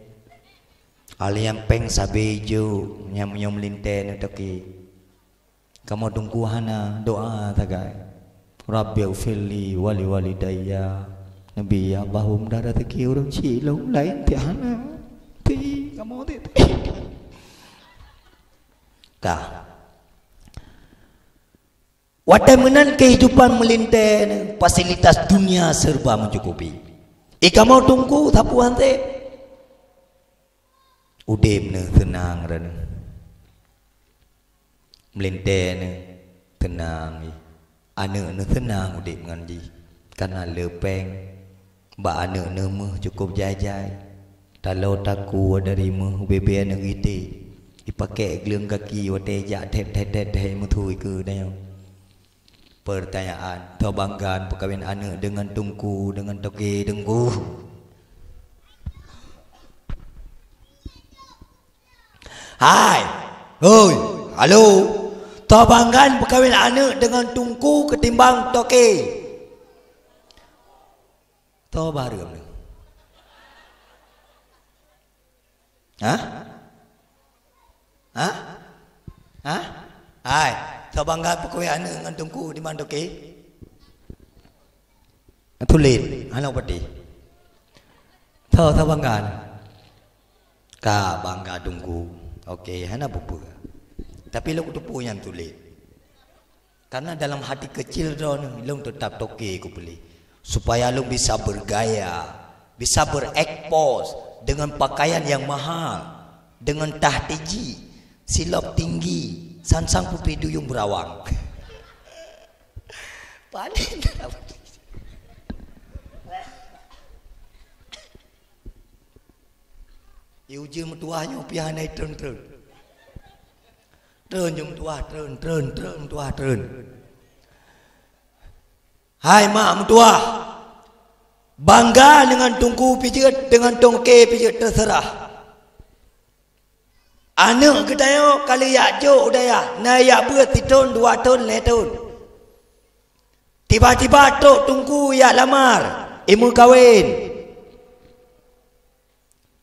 Alnyan péng sabe ijok, nyan meunyoe meulintée neuh toke. Kamoe teungku hana doa sagai. Rabbighfirli wa liwalidayya. Nabi, ya Allah, hom dara teuki ureuëng cit lom laén ti hana. Ti kamoe ti. Ka. Watée meunan kehidupan meulintée neuh, fasilitas dunia serba mencukupi. I kamoe teungku sapeue han seb. Udeb neuh seunang droeneuh. Meulintée neuh seunang jih. Aneuëk neuh seunang udeb ngon jih. Kana le péng. Bak aneuëk neuh meuh cukôp jai-jai. Talo takue dari meuh ubé-bé aneuëk gité. Ipakée gleueng gaki watée jak thét-thét-thét meuthui keu tanyoe. Pertanyaan, soe bangga peukawen aneuëk deungon teungku, deungon toke teungku? Hai, hoi, halo. Soe bangga peukawen aneuëk deungon teungku keutimbang toke? Soe bareuem nyoe? Hah? Hah? Hah? Hai, soe bangga peukawen aneuëk ngon teungku timbang toke? Tulen, hana upati. Soe, soe bangga? Ka bangga teungku. Oke, hana peue-peue. Tapi lôn kuteupeue nyan tulen. Karena dalam hati kecil droeneuh, lôn teutap toke kupiléh, supaya lôn bisa bergaya, bisa berekspos dengan pakaian yang mahal, dengan tah tinggi, silop tinggi, sansang putri duyung berawang. Paling Di ujeuen meutuwah nyoe piah hana treun-treun. Treun jeuem tuwah, treun, treun, treun, tuwah, treun. Hai mak meutuah, bangga deungon teungku pijeuet, deungon toke pijeuet, teuseurah. Aneuk geutanyoe ka lheueh jak jok u dayah, na jak beuet sithon, dua thon, lhèe thon. Tiba-tiba trok teungku jak lamar, imeukawen.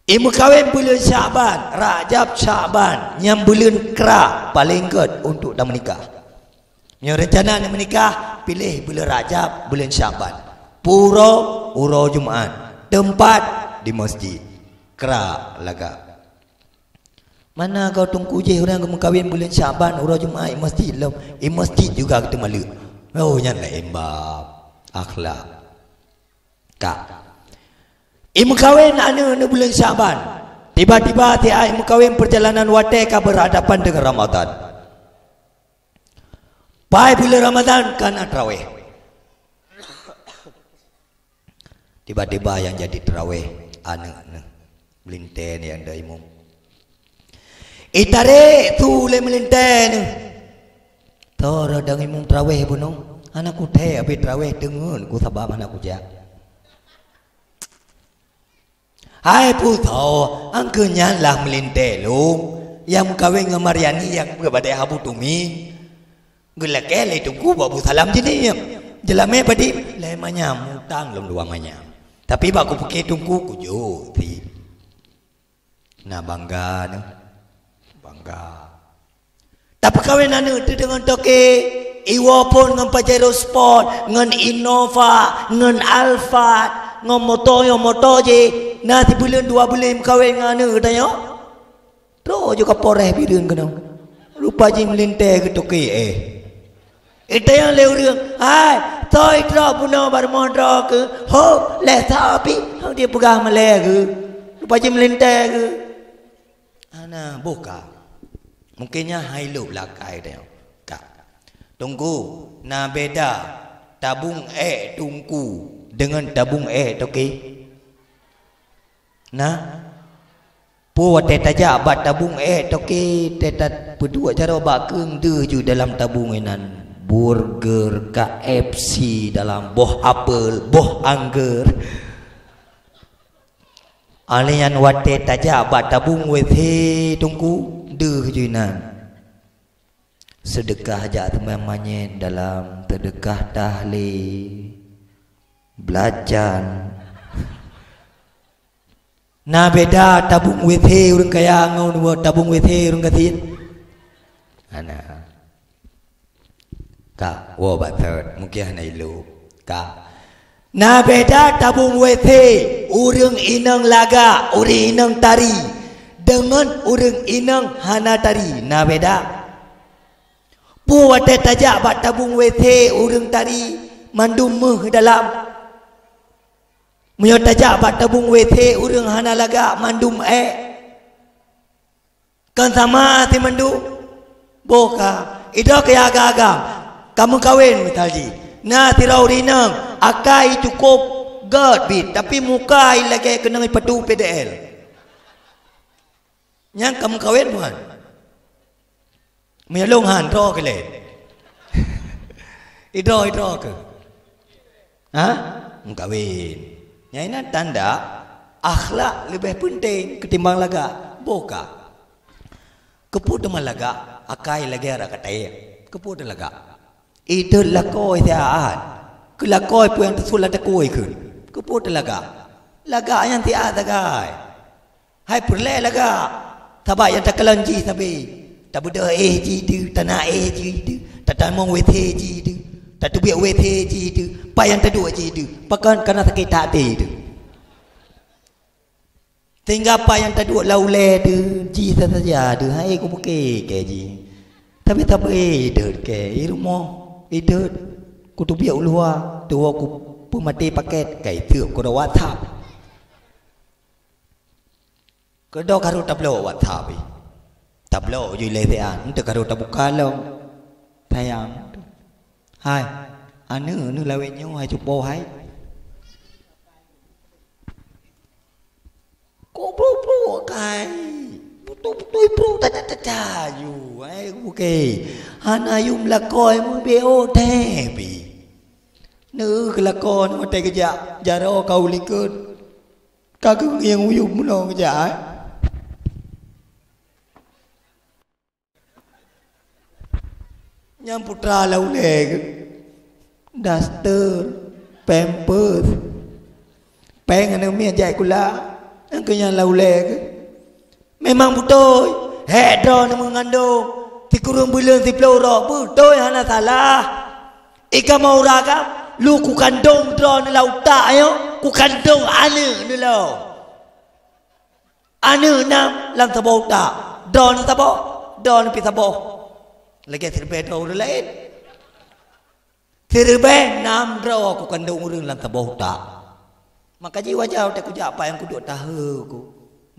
Imeukawen buleuen Syakban, Rajab, Syakban, nyang buleuen kra paleng gèt untuk tameunikah. Meunyoe reuncana neuk meunikah, piléh buleuen Rajab, buleuen Syakban. Pura uroe Jumat, teumpat di masjid. Kra lagak. Mana goe teungku jih ureueng geumeukawen buleuen Syakban uroe Jumat i masjid lom, i masjid juga geuteumaleuek. Oh, nyan laén bab akhlak. Ka. Imeukawen aneuk-aneuk buleuen Syakban. Tiba-tiba siat imeukawen peurjalanan watèe ka berhadapan deungon Ramadan. Pai buleuen Ramadan ka na traweh. Tiba-tiba nyang jadi traweh aneuk neuh, meulintèe nyang da imum. Itarek su lé meulintèe neuh. Toro dang imum traweh bunoe, hana kuthèe abéh traweh teungeut ku sabab hana kujak. Hai pusoe, angkeu nyan lah meulintèe lôn, nyang meukawen ngon Mariani nyang beuet bak Abu Tumi. Geulakèe lé teungku bak Abu Salam jeuet. Jeulamèe padum lé manyam, mutang lom dua manyam. Tapi bak kupike teungku kujok sit. Na bangga neuh. Bangga. Tapeukawen aneuk teuh deungon toke, iwoe phôn ngon Pajero Sport, ngon Innova, ngon Alphard, ngon moto nyoe moto jih, na sibuleuen dua buleuen meukawen ngon aneuk geutanyoe. Trok ju Kapolres Bireuen keunoe. Rupa jih meulintèe keu toke éh. Itanyong lé ureueng, "Hai, soe trok bunoe bak rumoh droe keuh? Ho, lé soe pih?" Ho, dia peugah malèe keuh. Rupa jih meulintèe keuh. Hana boh ka. Mungken nyan hai lôb lakai teuh. Ka. Teungku, na beda tabong ék teungku deungon tabong ék toke? Na? Peue watèe tajak bak tabong ék toke, teutab peuduek jaroe bak keueng deuh ju dalam tabong inan. Burger, K F C dalam, boh apel, boh anggur. Alèh nyan watèe tajak bak tabong W C teungku, deuh ju inan. Seudeukah jak teumanyet dalam, seudeukah tahlé, beulacan. Na beda tabong W C ureueng kaya ngon tabong W C ureueng gasien? Hana. Ka, woe bak thot, mungken hana ilôb. Ka. Na beda tabong W C ureueng inong lagak, ureueng inong tari, deungon ureueng inong hana tari. Na beda. Peue watèe tajak bak tabong W C ureueng tari, mandum méuh dalam. Meunyoe tajak bak tabong W C ureueng hana lagak, mandum ék. Kan sama si mandum? Boh ka. Idroe keu agam-agam. Ka meukawen misal jih. Na sidroe ureueng inong, akai cukôp gèt bit, tapi muka lagèe keunong ipatu P D L. Nyan ka meukawen bukan? Meunyoe lôn han, droe keu lé. Idroe, idroe keu. Ha? Meukawen. Nyan inan tanda akhlak leubeh peunteng ketimbang lagak. Boh ka. Keupeue teuma lagak, akai lagèe arak katée. Keupeue teuma lagak? Idot lakoe siat. Keu lakoe peue nyang teusulah takue kheun. Keupeue teuma lagak? Lagak nyan siat sagai. Hai peureulée lagak, sabab nyang takalon jih sabe. Tabeudôh éh jih deuh, tana éh jih deuh, tatamong W C jih deuh, tateubiet W C jih deuh, pat nyang taduek jih deuh, pakon kana sakét that até deuh. Sehingga pat nyang taduek lam ulée deuh, jih sasaja deuh, hai kubuke kée jih. Tapi sabe idot kée, i rumoh idot, kuteubiet u luwa, tuwoe kupeumaté pakét, kai teuk kudroe WhatsApp. Keudroe ka rhot tablok WhatsApp jih. Tablok ju ilée siat, eunteuk ka rhot tabuka lom. Sayang. Hai, aneuk, aneuk lawét nyoe hai cupo hai. Ko bro-bro kai. Beutôi-beutôi bro taca-taca ju. Hai, oke. Hana yum lakoe meubeuet teh pi. Eh, keulakon watèe geujak jaroe ka u likot. Ka geungieng uyueb meunoe geujak, eh. Nyang putra lam ulèe geuh, daster, pampers, péng aneuk miet jak sikula, nyang keu nyan lam ulèe geuh. Memang beutôi, hék droeneuh meungandong, sikureueng buleuen siplôh uroe, beutôi hana salah. I kamoe ureueng agam, lôn kukandong droeneuh lam utak nyoe, kukandong aneuk neuh lom. Aneuk nam lam saboh utak, droeneuh saboh, droeneuh pih saboh. Lagèe siribèe droe ureueng laén. Siribèe nam droe kukandong ureueng lam saboh utak. Maka jih wajar watèe kujak pat nyang kuduek tahe ku.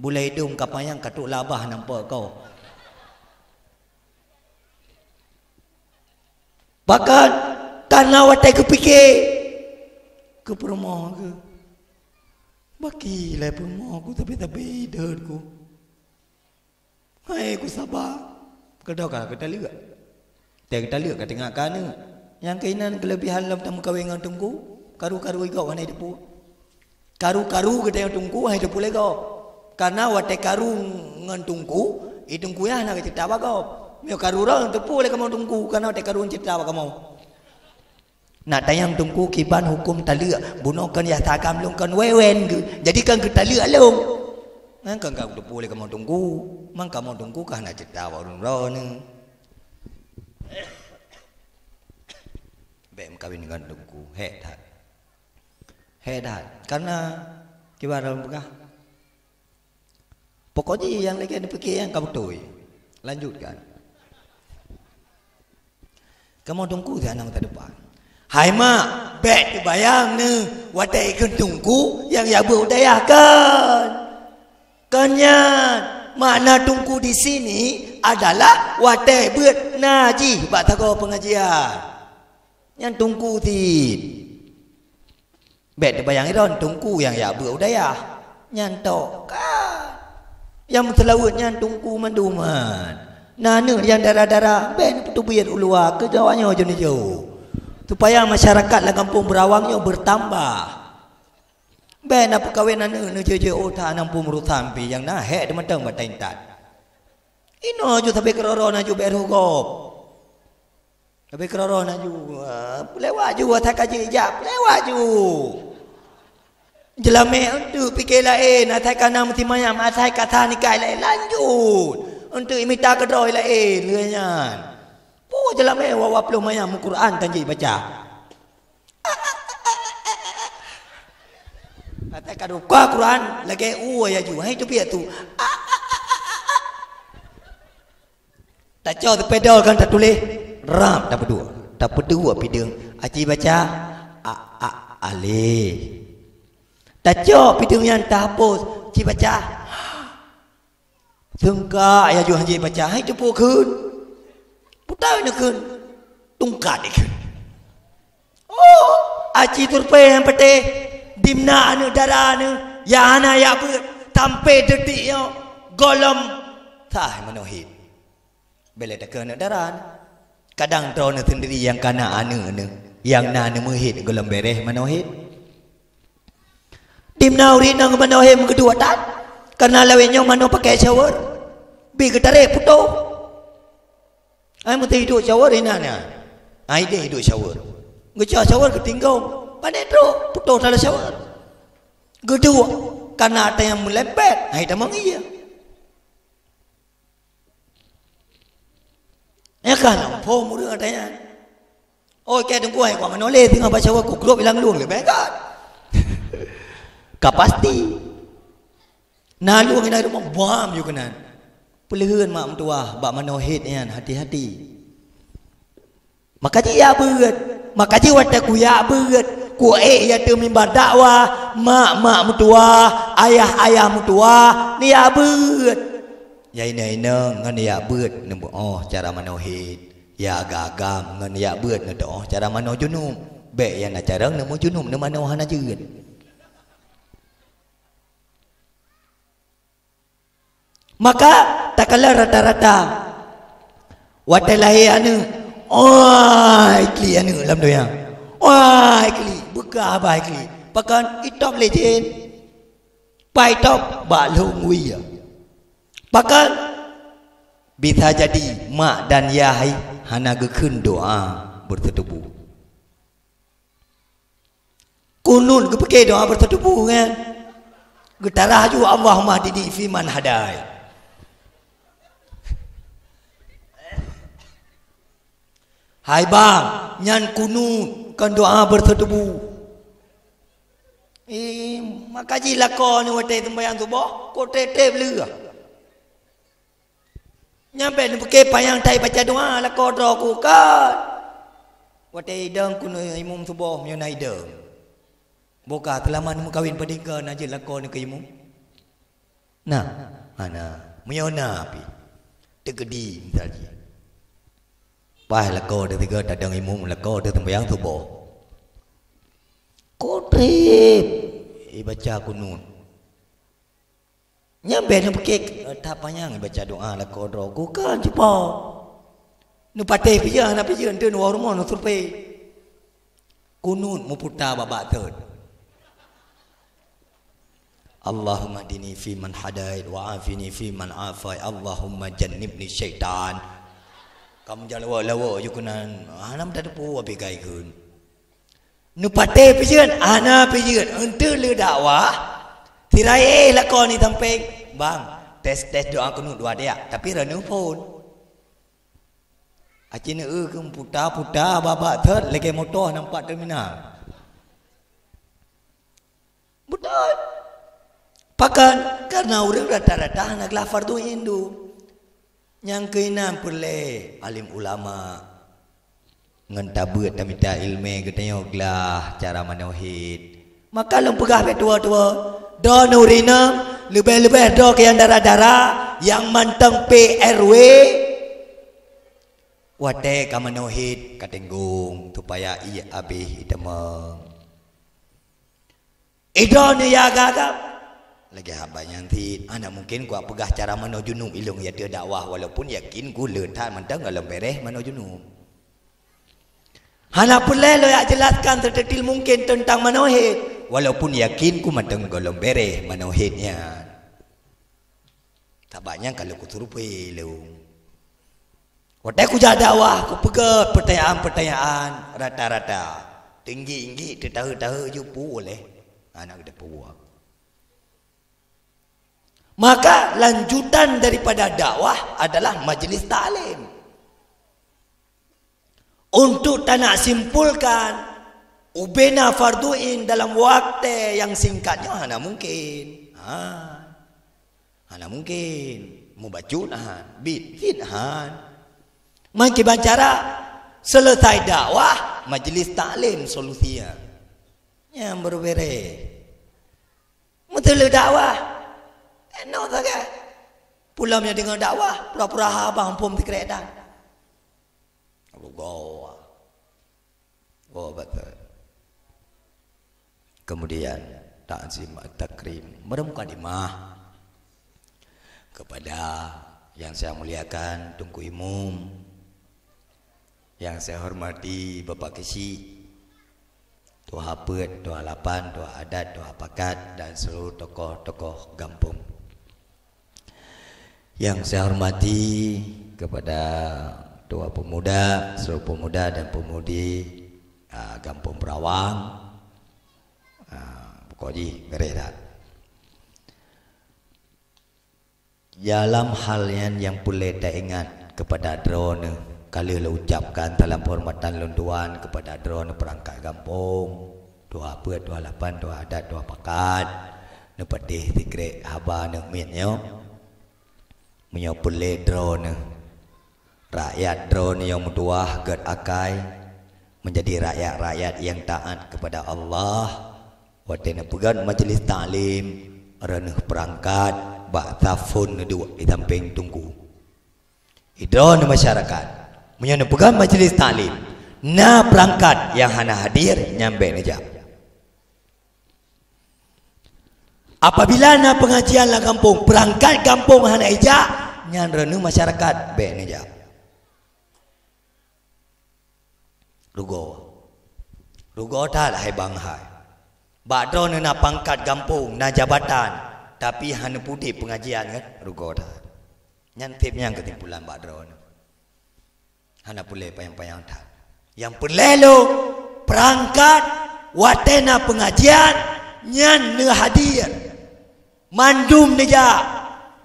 Bulèe idông ka panyang ka trôk labah nampak kau. Bahkan, kana watèe geupike, keu peurumoh geuh. Baki lé peurumoh ku tapi-tapi deuet ku. Hai ku saba. Keudroe ka geutaleuek. Teuh geutaleuek ka teuingat keu aneuk. Nyang keuh inan keuleubihan lom tameukawen ngon teungku. Karu-karu i gob hana jiteupeue. Karu-karu geutanyoe teungku hai teupeue lé gob. Kana watèe karu ngon teungku, i teungku nyan hana geuceurita bak gob. Meunyoe karu droe teupeue lé kamoe teungku, kana watèe karu ceurita bak kamoe. Nak tanyong teungku kiban huköm taleuek, bunoe kon yah tagam lôn kon wewen geuh. Jadi kon geutaleuek lôn. Nyan kon ka teupeue lé kamoe teungku. Man kamoe teungku ka hana ceurita bak ureueng droeneuh. Bèk meukawen ngon teungku, hék that. Hék that. Karena kiban lôn peugah, pokok jih nyang lagèe neupike nyan ka beutôi. Lanjutkan. Kamoe teungku siat na masa depan. Hai mak, bèk teubayang neuh watèe ikheun teungku nyang jak beuet u dayah kon. Kon nyan, makna teungku di sini adalah watèe beuet na jih bak sagoe peungajian. Nyan teungku cit. Bèk teubayang droen teungku nyang jak beuet u dayah. Nyan tok kan. Nyang meuseulaweuet nyan teungku mandum nyan. Na aneuk nyang dara-dara, bèk neupeutubiet u luwa, keu awaknyoe jeuet neujok. Supaya masyarakat lam gampông Beurawang nyoe beurtambah. Bèk na peukawen aneuk neujok-jok u that lam gampông Beurawang pih nyang na hék teumatang bak intat. Inoe ju sabe keudroe-droe na ju bèk rhot gob. Tapi keudroe-droe na ju, ah, peulewat ju, asai ka jijak, peulewat ju. Jeulamèe eunteuk pike laén, asai ka na meusimayang, asai ka sa nikaih laén, lanjut. Eunteuk imita keudroe laén, lheueh nyan. Peue jeulamèe wawa ploh manyam Quran tan jibaca. Asai ka duka Quran, lagèe ueh aju, hai teubiet tu. Tacok seupedol kan tatuléh, rab tapeuduek. Tapeuduek pideueng, aci baca, a, a, alif. Tacok pideueng nyan tahapus, ci baca. Seungkak ya ju hanjeuet baca, hai teupeue kheun. Putai neukheun. Tungkat ikheun. Oh, aci turpée nyang patéh, dimna aneuk dara neuh, nyang hana jak beuet, sampoe detik nyoe, gohlom sah meunoe hiet. Bèk lé takheun aneuk dara neuh. Kadang droeneuh seundiri nyang kana aneuk neuh, nyang na neumeuhiet gohlom bèrèh meunoe hiet. Dimna ureueng inong meunoe hiet meukeudua that, kareuna lawét nyoe manoe pakai shower, bi geutarek putôh. Ai meuteue iduek shower inan nyan. Ai deh iduek shower. Geucok shower geutinggong. Pané trok putôh tali shower. Geuduek kana ata nyang meulempet. Ai tamong ie. Ya kan, phom ureueng ata nyan. Oh, kèe teungku ai kuat manoe lé teungoh bak shower ku grop ilang lueng lé bèk kan. Ka pasti. Na lueng inan rumoh buam ju keunan. Peuleuheuen mak meutuwah bak manoe hiet nyan hati-hati. Maka jih jak beuet. Maka jih watèe kujak beuet, kuék ya teu mimba dakwah, mak-mak meutuwah, ayah-ayah meutuwah, neujak beuet. Ya inong-inong ngon neujak beuet neumeu'oh cara manoe hiet. Ya agam-agam ngon neujak beuet neuteu'oh cara manoe junub. Bèk ya na carông neumeu junub neumanoe hana jeuet. Maka takalon rata-rata watèe lahé aneuk, oi, klik aneuk lam donya. Wah, hai klik, beukah bah hai klik. Pakon itop lé jén. Pai top bak lhong wie. Pakon bisa jadi mak dan yah hai hana geukheun doa beuseutubu. Kunut geupike doa beuseutubu kan? Geutarah ju Allahumma hdini fi man hadai. Hai bang, nyan kunut, kon doa beuseutubu. Eh, maka jilakoe ni watée seumbahyang suboh, ko teutab leuah. Nyang bék neupike panyang that baca doa lakoe droe ku kan. Watée idong kunut imum suboh meunyoe na idong. Boka seulama neumeukawen padingka na jeuet lakoe neuh keu imum. Nah, hana. Meunyoe na pih. Teukeudi misal jih. Paih lakoe teuh sigoe tadong imum lakoe teuh seumbahyang suboh. Ko treb ibaca kunut. Nyang bék neupike that panyang ibaca doa lakoe droe ku kan cupo. Neupatéh pijeuen hana pijeuen teun woe rumoh neusurvei. Kunut meuputa babak thot. Allahumma hdini fi man hadait wa afini fi man afait. Allahumma jannibni syaitan. Kamu jan lawok-lawok ju keunan. Hana meutateupeue api kai kheun. Neupatéh pijeuen, hana pijeuen. Enteuk le dakwah. Siraye lakoe ni sampéng. Bang, tes-tes doa kunut dua dia, tapi ranuh phon. Aci neu keu puta-puta babak thot lagée moto nampak terminal. Beutôi. Pakon? Karena ureuëng rata-rata hana glah fardu ain dum. Nyang keuinan peureulée alim ulama ngon tabeuet tamita iéleumé geutanyoe glah cara manohid. Maka lôn peugah bak tuwo-tuwo, droeneuh ureuëng inong, leubeh-leubeh droe keu nyang dara-dara, nyang mantong P R W, watée ka manohid ka tinggong supaya ié abéh iteumong. Idroeneuh ya agam-agam. Lagée haba nyan cit, hana mungken kupeugah cara manoe junub ilong ya teu dakwah walaupun yakin ku le that mantong golom bereh manoe junub. Hana peureulée lôn jak jelaskan sedetil mungken teuntang manoe hét, walaupun yakin ku mantong golom bereh manoe hét nyan. Sabab nyan ka lheueh kusurvei lôn. Watée kujak dakwah, kupeugét peutanyaan-peutanyaan rata-rata. Tinggi-inggi, teutahe-tahe ju pu uleh aneuk geutanyoe. Maka lanjutan daripada dakwah adalah majlis taklim. Untuk tanak simpulkan, ubena fardu ain dalam waktu yang singkat nyoe hana mungkin. Ha. Hana mungkin. Mubacut han, bit cit han. Meukiban cara, selesai dakwah, majlis taklim solusinya. Nyang beurubere. Meuteuleu dakwah. Eno sagai. Pulam nyang deungoe dakwah, pura-pura haba muphom sikrek dan. Rugoe. Oh, betul. Kemudian, takzim at-takrim. Bermukadimah kepada yang saya muliakan, Teungku Imum, yang saya hormati, Bapak Keuchik, Tuha Peuet, Tuha Lapan, Tuha Adat, Tuha Pakat, dan seluruh tokoh-tokoh gampông. Yang saya hormati kepada Tuha Pemuda, seluruh pemuda dan pemudi, ah, Gampông Perawang, ah, pokok jih beres dah. Dalam hal nyan nyang peureulée taingat kepada droeneuh, ka lheueh lôn ucapkan salam penghormatan lôn tuan kepada droeneuh peurangkat gampông, Tuha Peuet, Tuha Lapan, Tuha Adat, Tuha Pakat, neupatéh sikrek haba aneuk miet nyoe. Meunyoe peureulée droeneuh, rakyat droeneuh nyang meutuwah gét akai, menjadi rakyat-rakyat nyang taat kepada Allah, watée neupeugét majlis taklim, droeneuh peurangkat bak safon neuduek di sampéng teungku. Droeneuh masyarakat, meunyoe neupeugét majlis taklim, na peurangkat nyang hana hadir, nyan bék neujak. Apabila na pengajian lam gampông, peurangkat gampông hana ijak, nyan droeneuh masyarakat bék neujak. Rugoe. Rugoe that hai bangai. Bak droeneuh na pangkat gampông, na jabatan, tapi hana pudeb peungajian kan? Rugoe that. Nyan tieb nyang keusimpulan bak droeneuh. Hana peureulée panyang-panyang that. Nyang peureulée lom, peurangkat watée na peungajian nyan neuhadir. Mandum neujak,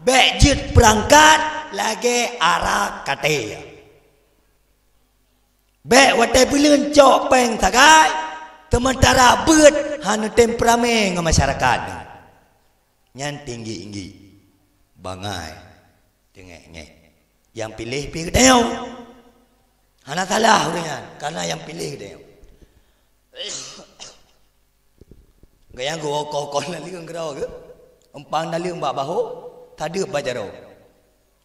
bék jeuet peurangkat lagée ara katé. Bék watée buleuen cok péng sagai, seumeuntara beuet hana tem peuramé ngon masyarakat. Nyan tinggi-tinggi, bangai, teungék-ngék. Nyang piléh pih geutanyoe. Hana salah ureuëng nyan, karena nyang piléh geutanyoe. Gayang geuwoe koh-koh naleueng keudroe geuh. Umpang naleueng bak bahô, tadeueb bak jaroe.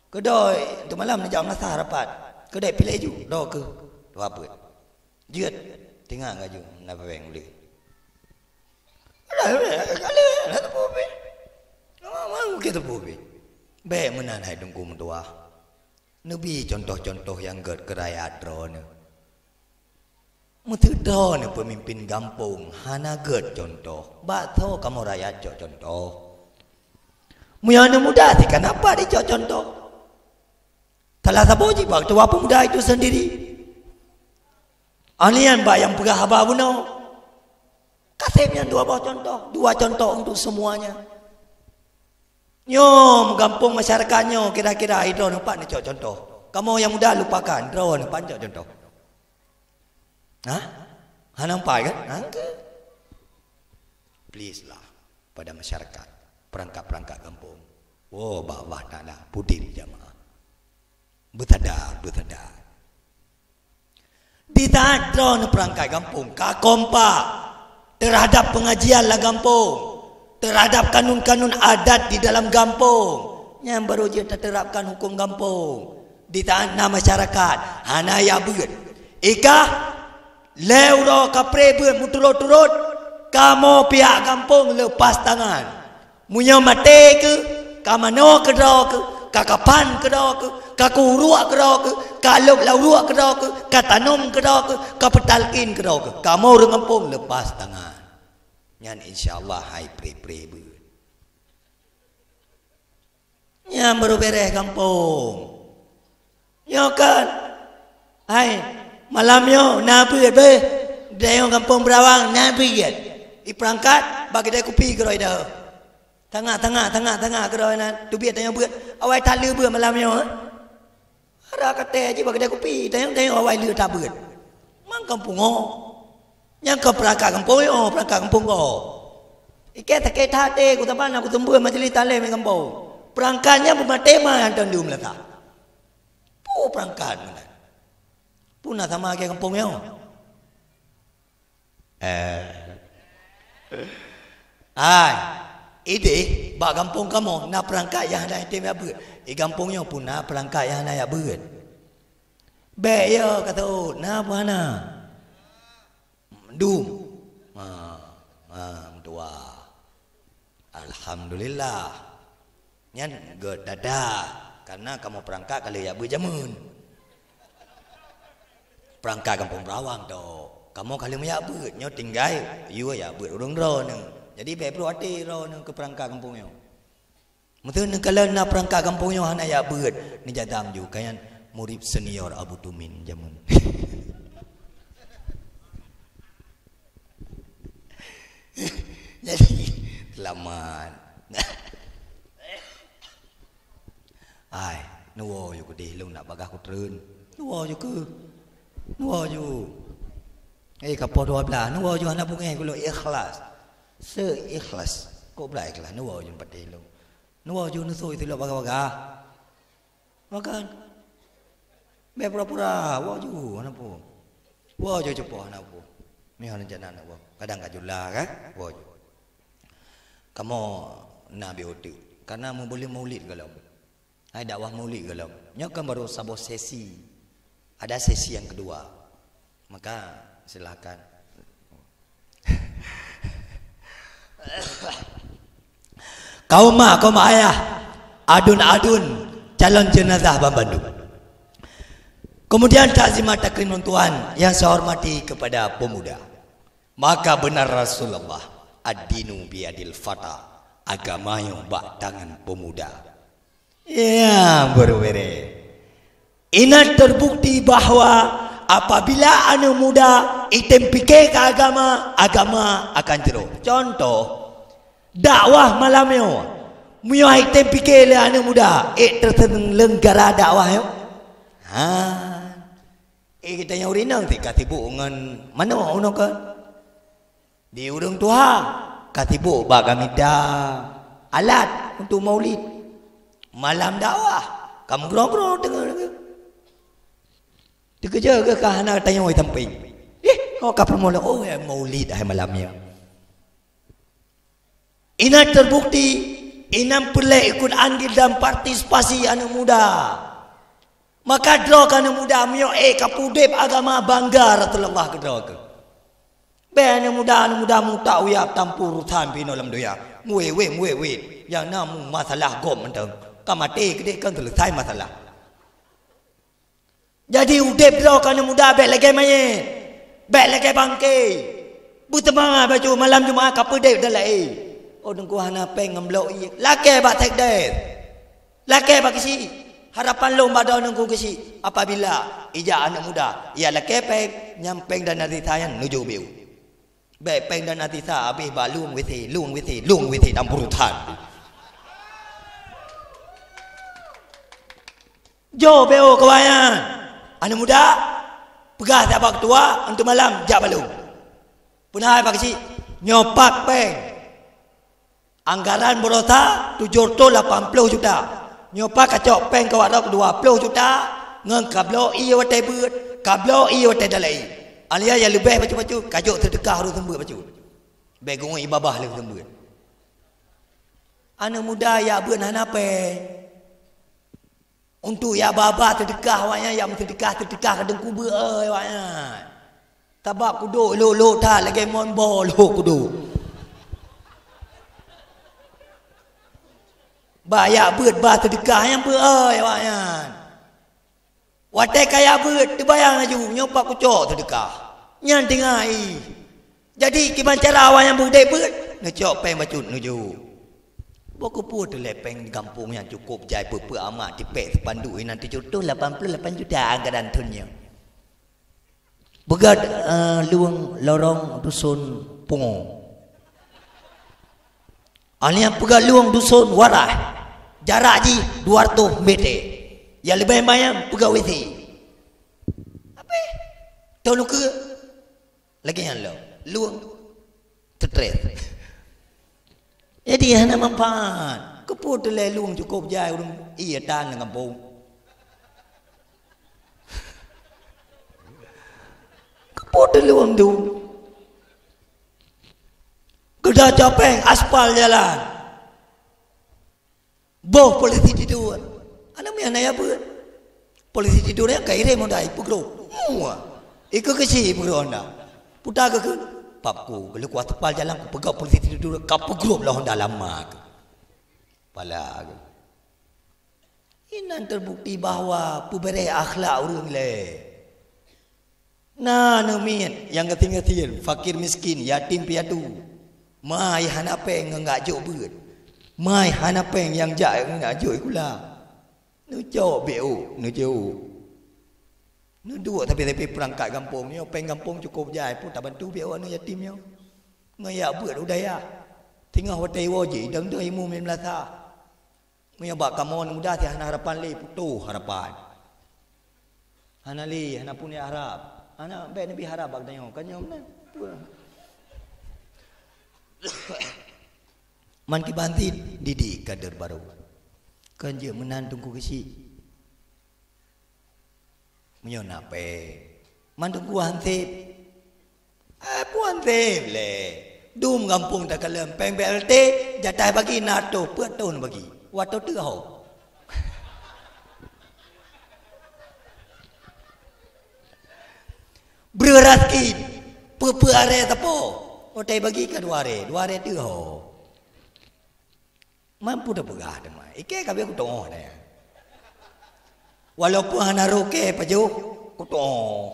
Keudroe teumalam neujak meunasah rapat. Keudroe piléh ju, droe keuh dua peuet. Jeuet, tinggai laju na pawéng ulée. Alah, alah, alah, alah, teupeu pih. Mungken teupeu pih. Bék meunan hai Teungku meutuah. Neubi contoh-contoh nyang gét keu rakyat droeneuh. Meuseuti droeneuh peumimpin gampông hana gét contoh, bak soe kamoe rakyat cok contoh? Meunyoe aneuk muda sih kan apa dicok contoh? Salah saboh jih bak ketua pemuda itu sendiri. Ahlian bak nyang peugah haba bunoe. Kaseb nyan dua boh contoh, dua contoh untuk semuanya. Nyoe meugampông masyarakat nyoe kira-kira idroe neupat neucok contoh. Kamoe nyang muda lupakan, droe neupat neucok contoh. Hah? Hana nampak kan? Hangke. Please lah pada masyarakat, perangkat-perangkat gampông. Woe bak Allah Taala pudin jamaah. Beusadar, beusadar. Di saat droeneuh peurangkat gampông ka kompak terhadap pengajian lam gampông, terhadap kanun-kanun adat di dalam gampông, nyan baru jeuet taterapkan huköm gampông. Di saat na masyarakat hana jak beuet, ikah lhée uroe kapreh beuet meuturot-turot, kamoe pihak gampông lepas tangan. Meunyoe maté keuh, ka manoe keudroe keuh, ka kapan keudroe keuh, ka kuruek keudroe keuh, ka lôb lam uruek keudroe keuh, ka tanom keudroe keuh, ka peutalkin keudroe keuh. Kamoe ureuëng gampông lepas tangan. Nyan insya Allah hai preh-preh beuet. Nyan baru beres gampông. Nyoe kan. Hai, malam nyoe na beuet beh. Di gampông Beurawang na beuet. Ipeurangkat bak keudée kupi keudroe dah. Tangah, tangah, tangah, tangah keudroe nan. Teubiet tanyoe beuet. Awai that le beuet malam nyoe. Ara katé jih bak keudée kupi, tanyoe-tanyoe awai le that beuet. Mang gampông nyoe. Nyang ka peurangkat gampông nyoe, peurangkat gampông goe. Ikée sakét até ku saban na kutumbôi majelis taklim gampông. Peurangkat nyan beumaté ma nyang tondum lata. Peue peurangkat meunan? Peue na sama lagée gampông nyoe? Eh. Hai, ideh bak gampông kamoe na peurangkat nyang hana item jak beuet. Di gampông nyoe pun na peurangkat nyang hana jak beuet. Bék yo ka teuôt, na peue hana? Dum. Ha, ha, meutuah. Alhamdulillah. Nyan gét that-that, karena kamoe peurangkat ka lheueh jak beuet jameun. Peurangkat gampông Beurawang tok. Kamoe ka lheueh jak beuet, nyoe tinggai yue jak beuet ureuëng droeneuh. Jadi bék brok até droeneuh keu peurangkat gampông nyoe. Meuseu neukalon na peurangkat gampông nyoe hana jak beuet, neujak dam ju, ka nyan murit senior Abu Tumin jameun. Jadi, seulamat. Ai, neuwoe ju keudeh lôn nak bagaih kutreun. Neuwoe ju keuh. Neuwoe ju. Eh, ka poh dua belas, neuwoe ju hana beungéh kulôn ikhlas. Seikhlas. Kok blah ikhlas, neuwoe ju patéh lôn. Neuwoe ju neusôi silop bagah-bagah. Makan. Bék pura-pura, woe ju hana peue. Woe ju cupoh hana peue. Meuhana janan woe. Kadang ka jula kan? Woe ju. Kamoe na B O T. Karena meubuleuen maulid gohlom. Hai dakwah maulid gohlom. Nyoe kan baru saboh sesi. Ada sesi yang kedua. Maka silakan. Kaum mak, kaum ayah, adun-adun, calon jenazah ban bandum. Kemudian takzimat takrim lôn tuan yang saya hormati kepada pemuda. Maka benar Rasulullah, "Ad-dinu biyadil fata," agama nyoe bak tangan pemuda. Ya, beureuwere. Inan terbukti bahwa apabila aneuk muda item pike keu agama, agama akan jroh. Contoh, dakwah malam nyoe. Meunyoe item pike lé aneuk muda, ék teuselenggara dakwah nyoe? Ha. Eh, geutanyoe ureueng inong sit ka sibuk ngon manok unoe ka. Di ureueng tuha ka sibuk bak gamita alat untuk maulid. Malam dakwah ka meugroe-groe teungoh lagèe. Teukeujot geuh ka hana tanyoe sampéng. Eh, oh ka peurumoh lom, oh, ya, maulid hai malam nyoe. Inan terbukti, inan peureulèe ikut andil dan partisipasi aneuk muda. Maka droe keu aneuk muda, meunyoe ék ka peudép agama, bangga Rasulullah keu droe keuh. Bèk aneuk muda, aneuk muda mutak uyap tampô urosan pih inoe lam donya. Muwét-wét, muwét-wét. Nyang na mu masalah gob mantong. Ka maté keudéh kan seuleusai masalah. Jadi udép droe keu aneuk muda bèk lagèe manyét, bèk lagèe bangké. Beuseumangat bacut malam Jumat ka peudép dan laén. Oh, Teungku hana péng ngon bloe ié. Lakèe bak sekdes. Lakèe bak geuchik. Harapan lôn bak droeneuh Teungku geuchik. Apabila ijak aneuk muda, ya lakèe péng, nyan péng dana desya nyan nuju biu. Bèk péng dana desya habéh bak lueng WC, lueng WC, lueng WC dan peurutan. Jok B O keu awaknyan. Aneuk muda, peugah siat bak keutua, enteuk malam jak bak lôn. Peue na hai bak geuchik, nyoe pat péng. Anggaran baroesa tujoh reutôh lapan ploh juta. Nyoe pat kacok péng keu awak droe dua ploh juta, ngon kabloe ié watèe beuet, kabloe ié watèe dalai. Alia nyang leubeh bacut-bacut, kajok seudeukah ureueng seumeubeuet bacut. Bèk geungon ié babah lé ureueng seumeubeuet. Aneuk muda jak beuet hana péng. Untuk jak ba-ba seudeukah awaknyan, jak meuseudeukah-seudeukah keu Teungku beu-e awaknyan. Sabab kudok lhok-lhok that lagèe mon boh lhok kudok. Bak jak beuet ba seudeukah nyang beu-e awaknyan. Watèe ka jak beuet, teubayang laju, nyoe pat kucok seudeukah. Nyan teungoh i. Jadi, kiban cara awaknyan beudép beuet, neucok péng bacut nuju. Boh keupeue teulée péng di gampông nyan cukôp jai peue-peue amat tipék seupanduk inan tujoh reutôh lapan ploh lapan juta anggaran thon nyoe. Peugah, eh, lueng lorong duson Pungo. Aneuk peugah lueng duson Warah. Jarak jih dua reutôh meter. Nyang leubeh manyang peugah WC. Apa? Tahu nukeue? Lagèe nyan lom, lueng stres. Jadi hana manfaat. Keupeue teulée lueng cukôp jai ureueng ié tan lam gampông. Keupeue teulueng tu? Geuda cok péng aspal jalan. Boh polisi tidur. Aneuk miet hana ya beuet. Polisi tidur nyan ka irém Honda ipeugrôp. Mua. Ikeu keuchik ipeugrôp Honda. Puta keu keu. Pap ku, geuleukuah teupat jalan kupeugah polisi tidur ka peugrôp lé Honda lama keu. Pala keu. Inan terbukti bahwa peubeuréh akhlak ureueng lé. Na aneuk miet nyang gasien-gasien, fakir miskin, yatim piatu. Mai hana péng ngon jak jok beuet. Mai hana péng nyang jak ngon jak jok sikula. Neucok B O, neujok. Neuduek tapi-tapi peurangkat gampông nyoe, péng gampông cukôp jai pun tabantu B O aneuk yatim nyoe. Ngon jak beuet u dayah. Teungoh watèe iwoe jih, dang-dang imeum lam meulasa. Meunyoe bak kamoe aneuk muda sit hana harapan lé, putôh harapan. Hana lé, hana pun harap. Hana bèk neubi harap bak geutanyoe. Kan nyoe meunan. Man kiban sit didik kader barô. Kan jeuet meunan Teungku Geuchik. Meunyoe na péng, mandum ku hanseb. Eh, peue hanseb lé. Dum gampông takalon péng B L T, jatah bagi na toh, peuet thon bagi. Watèe teuh ho. Breuh raseuki, peuet-peuet aré sapo. Watèe bagi ka dua aré, dua aré teuh ho. Mampu tapeugah teuma, ikei ka bèk kutu'oh nyan. Walaupun hana roh kei pajoh, kutu'oh.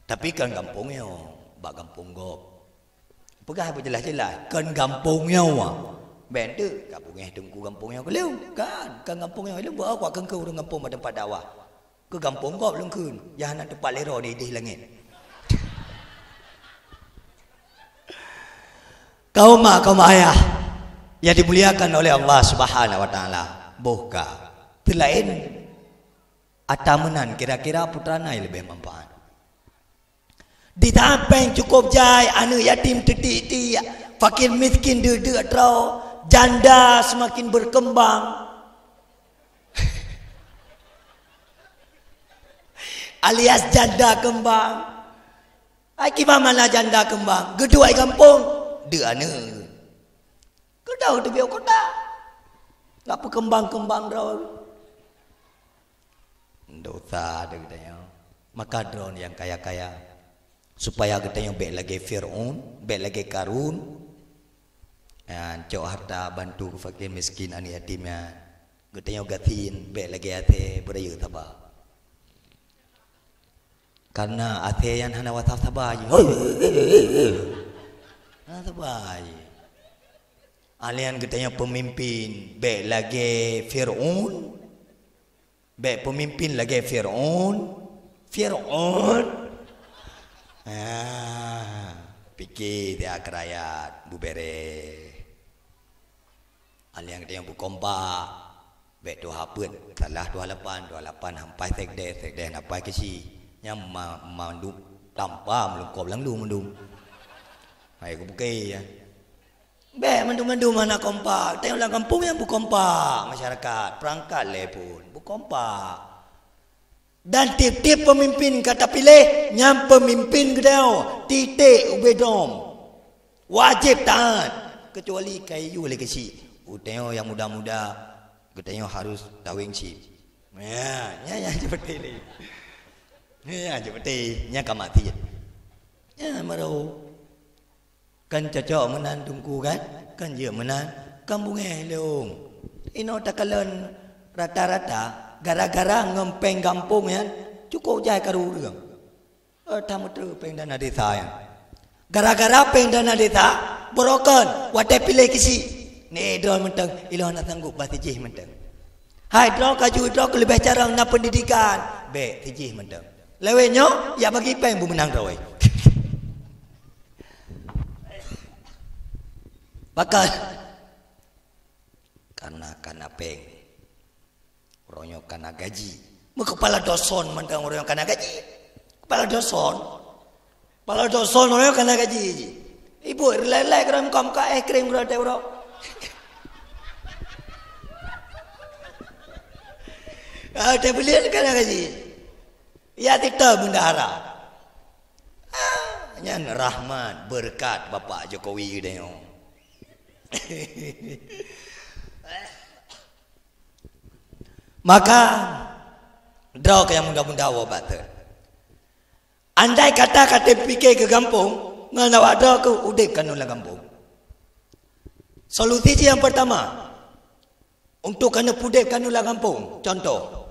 Tapi kan gampông nyoe, bak gampông gob. Peugah beujeulaih-jeulaih, kon gampông nyoe. Bék teuk ka beungéh teungku gampông nyoe keu lôn. Kan, kon gampông nyoe lôn, beuh kuat keungku ureuëng gampông bak teumpat dakwah. Keu gampông gob lôn kheun, nyang hana teumpat lé droe di, di langét. Kaum mak, kaum ayah yang dimuliakan oleh Allah Subhanahu wa Taala, boh ka. Teulaén ata meunan kira-kira putra na leubeh manfaat. Di saat péng cukup jai, aneuk yatim teutiek-tiek, fakir miskin deuk-deuk droe, janda semakin berkembang. Alias janda keumbang. Ai kiban mana janda keumbang, geuduek gampông, deuk aneuk. Keudau teubiet kota. Gak peukeumbang-keumbang droe. Dosa deh geutanyoe. Maka droe nyang kaya-kaya, supaya geutanyoe bék lagée Fir'aun, bék lagée Karun. Nyan, cok harta bantu fakir miskin aneuk yatim nyan. Geutanyoe gasien, bék lagée asée beurayeuk saba. Karena asée nyan hana wasa saba jih. Hana saba jih. Alian geutanyoe peumimpin, bék lagée Fir'aun. Bék peumimpin lagée Fir'aun. Fir'aun. Ah, pike siat keu rakyat, bubere. Alian geutanyoe beukompak. Bék tuha peuet, salah tuha lapan, tuha lapan hampai sekdes, sekdes hampai keuchik. Nyan ma-, mandum tampa meulungkop lam lu mandum. Hai kubuke ya. Bék mandum-mandum hana kompak. Tanyoe lam gampông nyang beukompak, masyarakat, perangkat lé pun beukompak. Dan tieb-tieb peumimpin ka tapiléh, nyan peumimpin geutanyoe, titék ubé dom. Wajéb taát, keucuali ka yue lé keuchik. Geutanyoe nyang muda-muda, geutanyoe harôh taweng chip. Ya, nyan, nyan seperti ni. Nyan seperti, nyan ka mati. Ya, baru. Kan cocok meunan teungku kan? Kan jeuet meunan. Kan beungéh lôn. Inoe takalon rata-rata gara-gara ngon péng gampông nyan cukup jai karu ureuëng. Eh, tameuteue péng dana desa nyan. Gara-gara péng dana desa, beurokon watée piléh keuchik. Ni droe mantong, ilôn hana sanggup bah sijih mantong. Hai droe ka jeuet droe keu leubeh carông na pendidikan, bék sijih mantong. Lewat nyoe, ya bagi péng beumeunang droe. Pakon? Karena kana péng. Uroe nyoe kana gaji. Meukeupala doson mantong uroe nyoe kana gaji. Kepala doson. Kepala doson uroe nyoe kana gaji jih. Ibu rilai-lai keuram kom ka es krim keuram teh uroe. Ah, teh beulian kana gaji. Ya tita bendahara. Ah, nyan rahmat, beureukat Bapak Jokowi geutanyoe. Maka, droe keu nyang muda-muda woe bak thon. Andai kata ka teupike keu gampông, ngon awak droe keu udeb kanu lam gampông. Solusi jih nyang pertama, untuk kanu pudeb kanu lam gampông, contoh,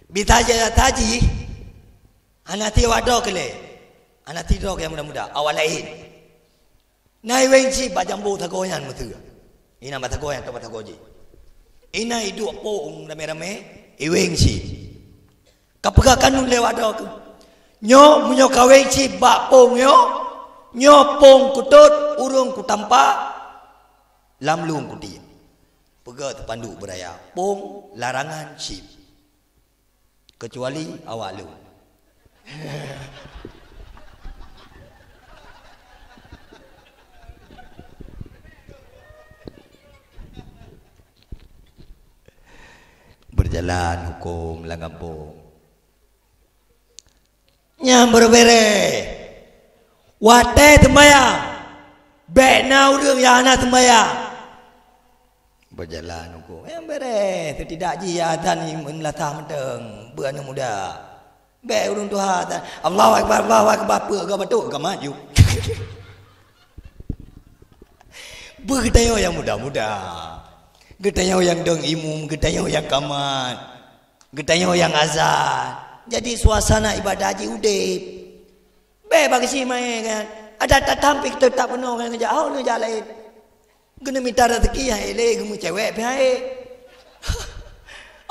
bisa jasa jih, hana ti awak droe keu lé, hana ti droe keu nyang muda-muda, awak laén. Na iweng cit bak jambo sagoe nyan meuteue. Inan bak sagoe nyan, bak sagoe jih. Inan iduek pong ramé-ramé, iweng cit. Ka peugah kanu lewat droe keu. Nyoe, meunyoe kaweng cit bak pong nyoe, nyoe pong kutot, ureuëng kutampa, lam lôn kutiek. Peugah teupanduk beuraya, pong larangan cit. Kecuali awak lôn. Berjalan hukum lam gampông. Nyang beureubereh. Watée seumayang, bék na ureuëng nyang hana seumayang. Berjalan hukum. Nyang beureh, setidak jih ya azan meunlasah mantong, beu aneuk muda. Bék ureuëng tuha azan. Allahu Akbar, Allahu Akbar, peue ka batuk, ka maju. Beu geutanyoe nyang muda-muda. Geutanyoe nyang dong imum, geutanyoe nyang kamat. Geutanyoe nyang azan. Jadi suasana ibadah jih udeb. Bék bak geuchik maé kan. Ada tatampi teutap keunoe ngon jak, oh, ngon jak laén. Keuneuk mita raseuki hai lé geumeucewek pih hai.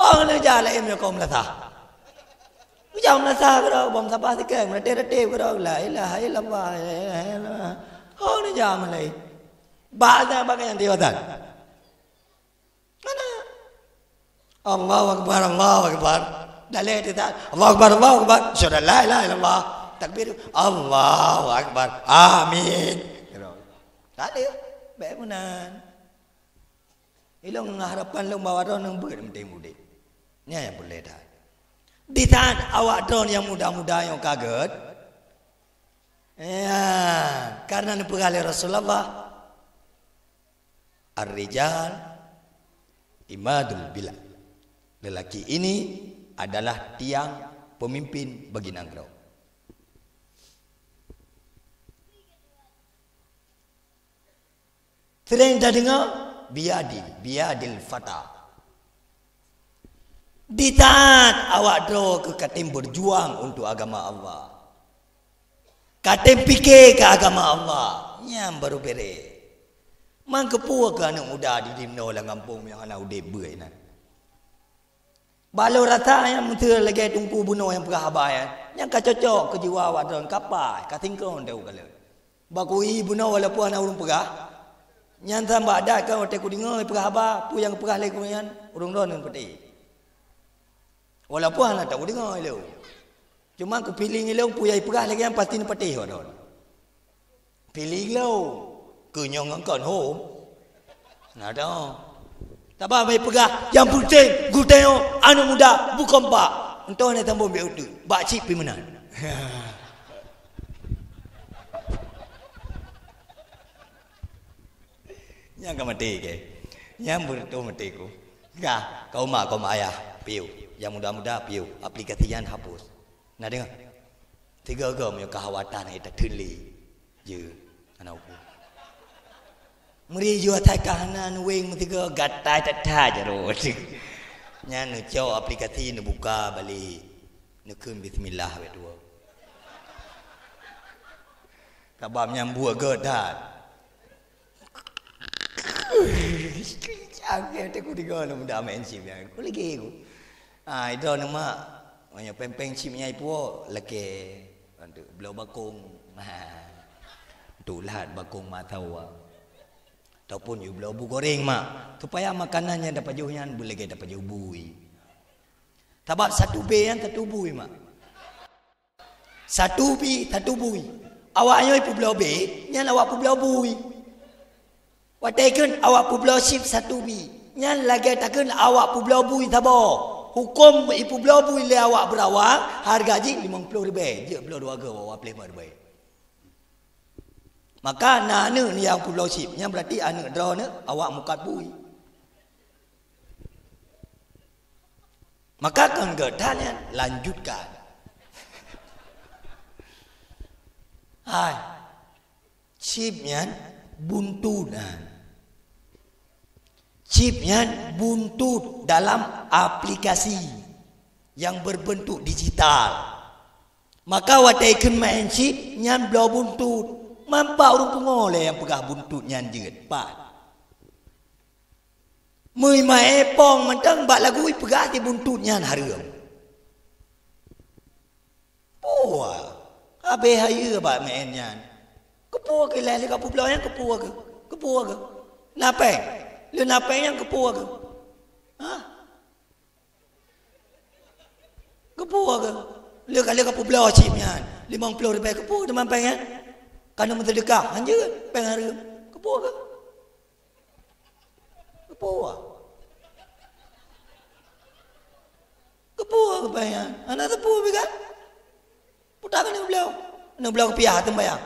Oh, ngon jak laén meunyoe kaum meunasah. Meunyoe meunasah keudroe, bom sabar sikei, meuratéb-ratéb keudroe, la ilaha illallah, la ilaha illallah. Oh, ngon jak laén. Bak na bak nyang tiwa tan. Mana? Allahu Akbar, Allahu Akbar. Daleh teutak, Allahu Akbar, Allahu Akbar. Asyhadu an la ilaha illallah. Takbir, Allahu Akbar. Amin. Kira. Tak ada. Baik meunan. Ilong harapan lom bahwa droeneuh beuet meunteng udép. Nyan nyang peureulée that. Di saat awak droeneuh nyang muda-muda nyang ka gét, ya, karena neupeugah lé Rasulullah, "Ar-rijal imadul bilad." Lelaki ini adalah tiang pemimpin bagi nanggroe. Sering tadeungoe, "Biyadi, biyadil fata." Di saat awak droe keu katem berjuang untuk agama Allah. Katem pike keu agama Allah, nyan baru bereh. Man keupeue keu aneuk muda di dimnoe lam gampông nyang hana udeb beuet nyan? Bak lôn rasa nyan meuseu lagée Teungku bunoe nyang peugah haba nyan, nyan ka cocok keu jiwa awak droe, ka paih, ka singkong teuh kalon. Bak kui bunoe walaupun hana ureuëng peugah, nyan sambak dat kan watée kudeungoe peugah haba, peue nyang peugah lé gurée nyan, ureuëng droe ngon peuté. Walaupun hana takudeungoe lé. Cuma ku feeling ilong peue nyang ipeugah lagée nyan pasti neupatéh awak droe. Feeling lom. Keu nyoe ngon kon hom. Nah dah. Taba mai peugah, nyang peunteng geutanyoe aneuk muda bukon bak. Entah na tambong biak uteuk. Bak cit pi meunan. Nyang ka maté ke? Nyang beureutoh maté ku. Ka, kaum mak, kaum ayah, piu. Nyang muda-muda, piu. Aplikasi nyan hapus. Na deungoe? Tiga-tiga meunyoe ka hawatan hai tateun lé. Jeuet. Hana upu. Meuri jua that ka hana nuweng meusigoe gatai that-that jaroe. Nyan neucok aplikasi neubuka balek. Neukheun bismillah bak dua. Sabab nyang buet geuh that. Cangkeh teuk ku tiga lom dah main chip nyan. Ku lagi ku. Ah, itu nama. Hanya peng-peng chip nyai puo leke. Untuk bloe bakong. Untuk lahat bakong mata wa. Ataupun you bloe bu goreng mak. Supaya makanan yang dapat jauh nyan boleh kita dapat jauh bui. Sabab satu be nyan satu bui mak. Satu bi, satu bui. Awak nyoe ipeubloe be, nyan awak peubloe bui. Watée kheun awak peubloe chip satu bi, nyan lagée takheun awak peubloe bui saboh. Huköm ipeubloe bui lé awak beurawang, hareuga jih limong ploh ribée, jeuet bloe dua goe awak ploh ribée. Maka na aneuëk nyang peubloe chip, nyan beurati aneuëk droeneuh awak mukat bui. Maka kon geutanyan lanjutkan. Hai. Chip nyan buntut nyan. Chip nyan buntut dalam aplikasi yang berbentuk digital. Maka watée kheun main chip nyan bloe buntut. Mampak ureuëng pungo lé nyang peugah buntut nyan jeuet. Pat. Meuimae pong mantong bak lagu ipeugah di buntut nyan hareuem. Puah, habéh hayeue bak meu'en nyan. Keupeue keu ilée lé ka peubloe nyan keupeue keu? Keupeue keu? Napéng. Lé napéng nyan keupeue keu? Hah? Keupeue keu? Lé ka lé ka peubloe chip nyan. Limong ploh ribée keupeue teuma péng nyan? Ka na meuseudeukah, hanjeuet péng hareuem. Keupeue keu? Keupeue? Keupeue keu péng nyan? Hana teupeu pih kan? Puta keuneuk bloe. Keuneuk bloe keupiah teumbayang.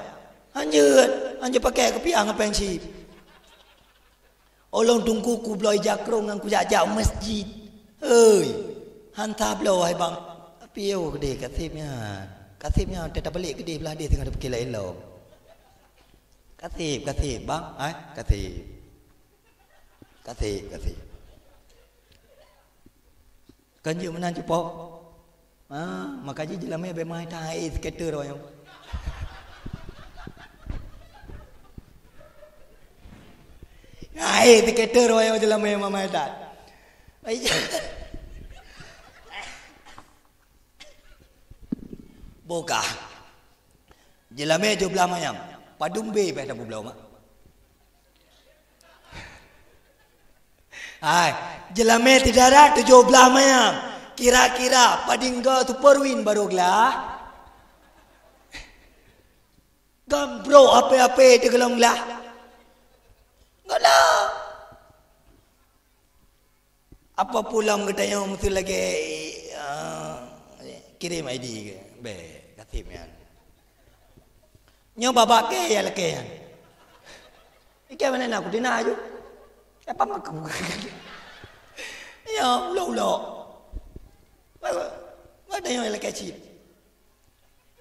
Hanjeuet, hanjeuet pakai keupiah ngon péng chip. Ulôn teungku kubloe jakrong ngon kujak-jak u masjid. Hei, han tabloe hai bang. Piôh keudeh kaseb nyan. Kaseb nyan teutab balek keudeh blah deh teungoh tapike laén lom. Kaseb, kaseb bang, hai, kaseb. Kaseb, kaseb. Kan jeuet meunan cupok. Ha, maka jih jeulamé bemai tai skater awak nyoe. Hai, tiketer wayang jeulamé mama dat. Ai. Boka. Jeulamé jublah mayam. Padum bé bèk tabubloe mak. Hai, jeulamé tidara tujoh blah mayam. Kira-kira padinggo Superwin barô glah. Gambro ape-ape teugeulong glah. Gala. Apa pulang geutanyoe meusti lagèe, ah, kirim I D ke? Bèk, kaseb nyan. Nyoe babah kèe ya lakèe nyan. Ikèe mana nak kutina aju. Apa mak aku? Ya, ulok-ulok. Mana yang lagi cit?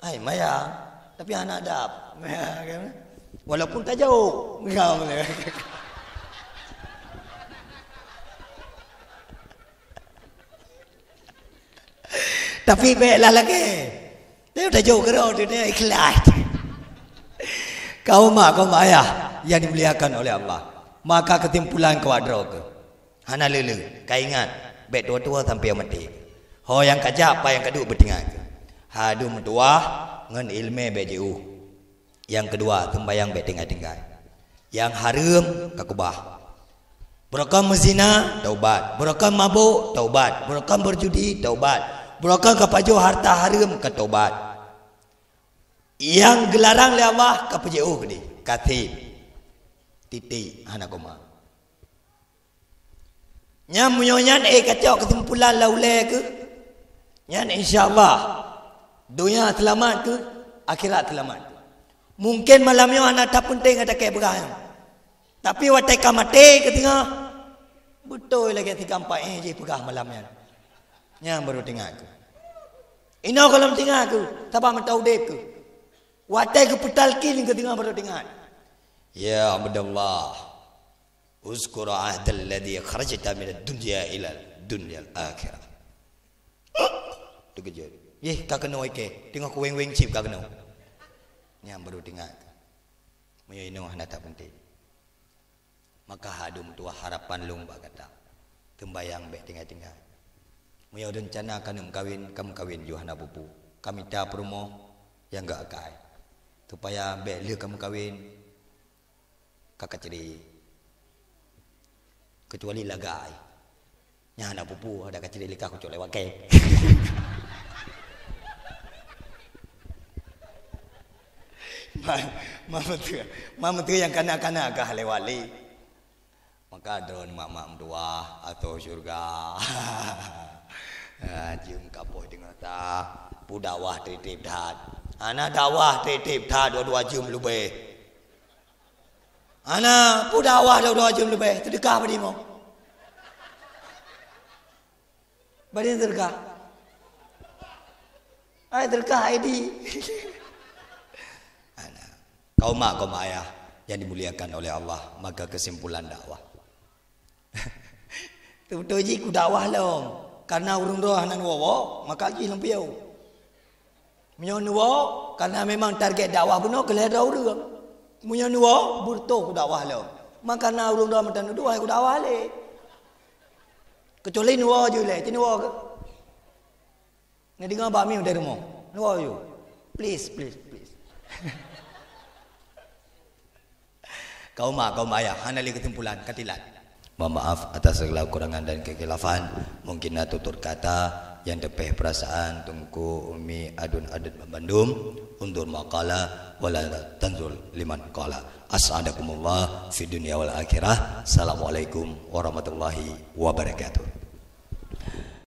Hai, maya. Tapi anak dap. Maya, kan? Walaupun tajauh. Tapi bèk lah lagèe. Dia udah jauh kerong, dia ikhlas. Kaum mak, kaum ayah yang dimuliakan oleh Allah. Maka kesimpulan keu awak droe keuh. Hana lé-lé, ka ingat, bèk tuwo-tuwo sampoe maté. Ho nyang ka jak, pat nyang ka duek beutinggai. Hadum meutuwah ngon ileumèe bèk jiôh. Nyang keudua, seumbahyang bèk tinggai-tinggai. Nyang hareuem ka keubah. Beureukan meuzina, taubat. Beureukan mabök, taubat. Beureukan beurjudi, taubat. Beureukan ka pajoh hareuta hareuem, ka taubat. Nyang geularang lé Allah, ka peujiôh keudéh. Ka sép. Titik, hana koma. Nyan meunyoe nyan, eh, kacok keusimpulan lam ulèe keuh. Nyan insya Allah, donya seulamat keuh, akhirat seulamat keuh. Mungken malam nyoe hana that peunteng that kèe peugah nyoe. Tapi watèe ka maté keuh teungoh, beutôi lagèe si gampang, eh, jih peugah malam nyan. Nyan baru teuingat keuh. Inoe gohlom teuingat keuh, sabab mantong udép keuh. Watèe geupeutalkin keuh teungoh baru teuingat. Ya Abdallah. Uzkur ahdal ladzi kharajta minad dunya ilal dunyal akhirah. Teukeujot. Yeh, ka keunoe ikèe. Teungoh kuweng-weng cit ka keunoe. Nyan baru teuingat. Meunyoe inoe hana that peunteng. Maka hadum tuwah harapan lôn bak gata. Seumbahyang bèk tinggai-tinggai. Meunyoe reuncana ka neuk meukawen, ka meukawen ju hana peue-peue. Ka mita peurumoh nyang geuh akai. Supaya bèk lheueh ka meukawen, ka kacré. Keucuali lagak ai. Nyan hana peue-peue, ada kacré lé ka kucok lewat kèe. Ma, ma beutôi, ma beutôi nyang kana-kana ka lewat lé. Maka droeneuh mak-mak meutuwah ateueh syeuruga. Ah, jeuem kapoh deungon ta, peue dakwah trép-trép that. Hana dakwah trép-trép that dua-dua jeuem leubeh. Hana, peue dakwah dua-dua jeuem leubeh, seudeukah bak di mo. Bak di seudeukah. Ai, seudeukah I D. Hana. Kaum mak, kaum ayah yang dimuliakan oleh Allah, maka kesimpulan dakwah. Teubeutôi jih kudakwah lom, karena ureueng droe hana neuwoe-woe, maka jih lom piôh. Meunyoe neuwoe, karena memang target dakwah bunoe keu lhèe droe ureueng. Meunyoe neuwoe, beureutoh kudakwah lom. Maka na ureueng droe meutanyoe dua kudakwah lé. Keucuali neuwoe jih lé, ci neuwoe keuh. Neudeungoe bak mié dari rumoh. Neuwoe ju. Please, please, please. Kaum mak, kaum ayah, hana lé keusimpulan, ka tilat. Mohon maaf atas segala kekurangan dan kekhilafan. Mungkin na tutur kata nyang teupéh peurasaan Teungku, Umi, aduen-aduen bandum. Undur ma qala wa la tanzur liman qala. As'adakumullah fid dunya wal akhirah. Assalamualaikum warahmatullahi wabarakatuh.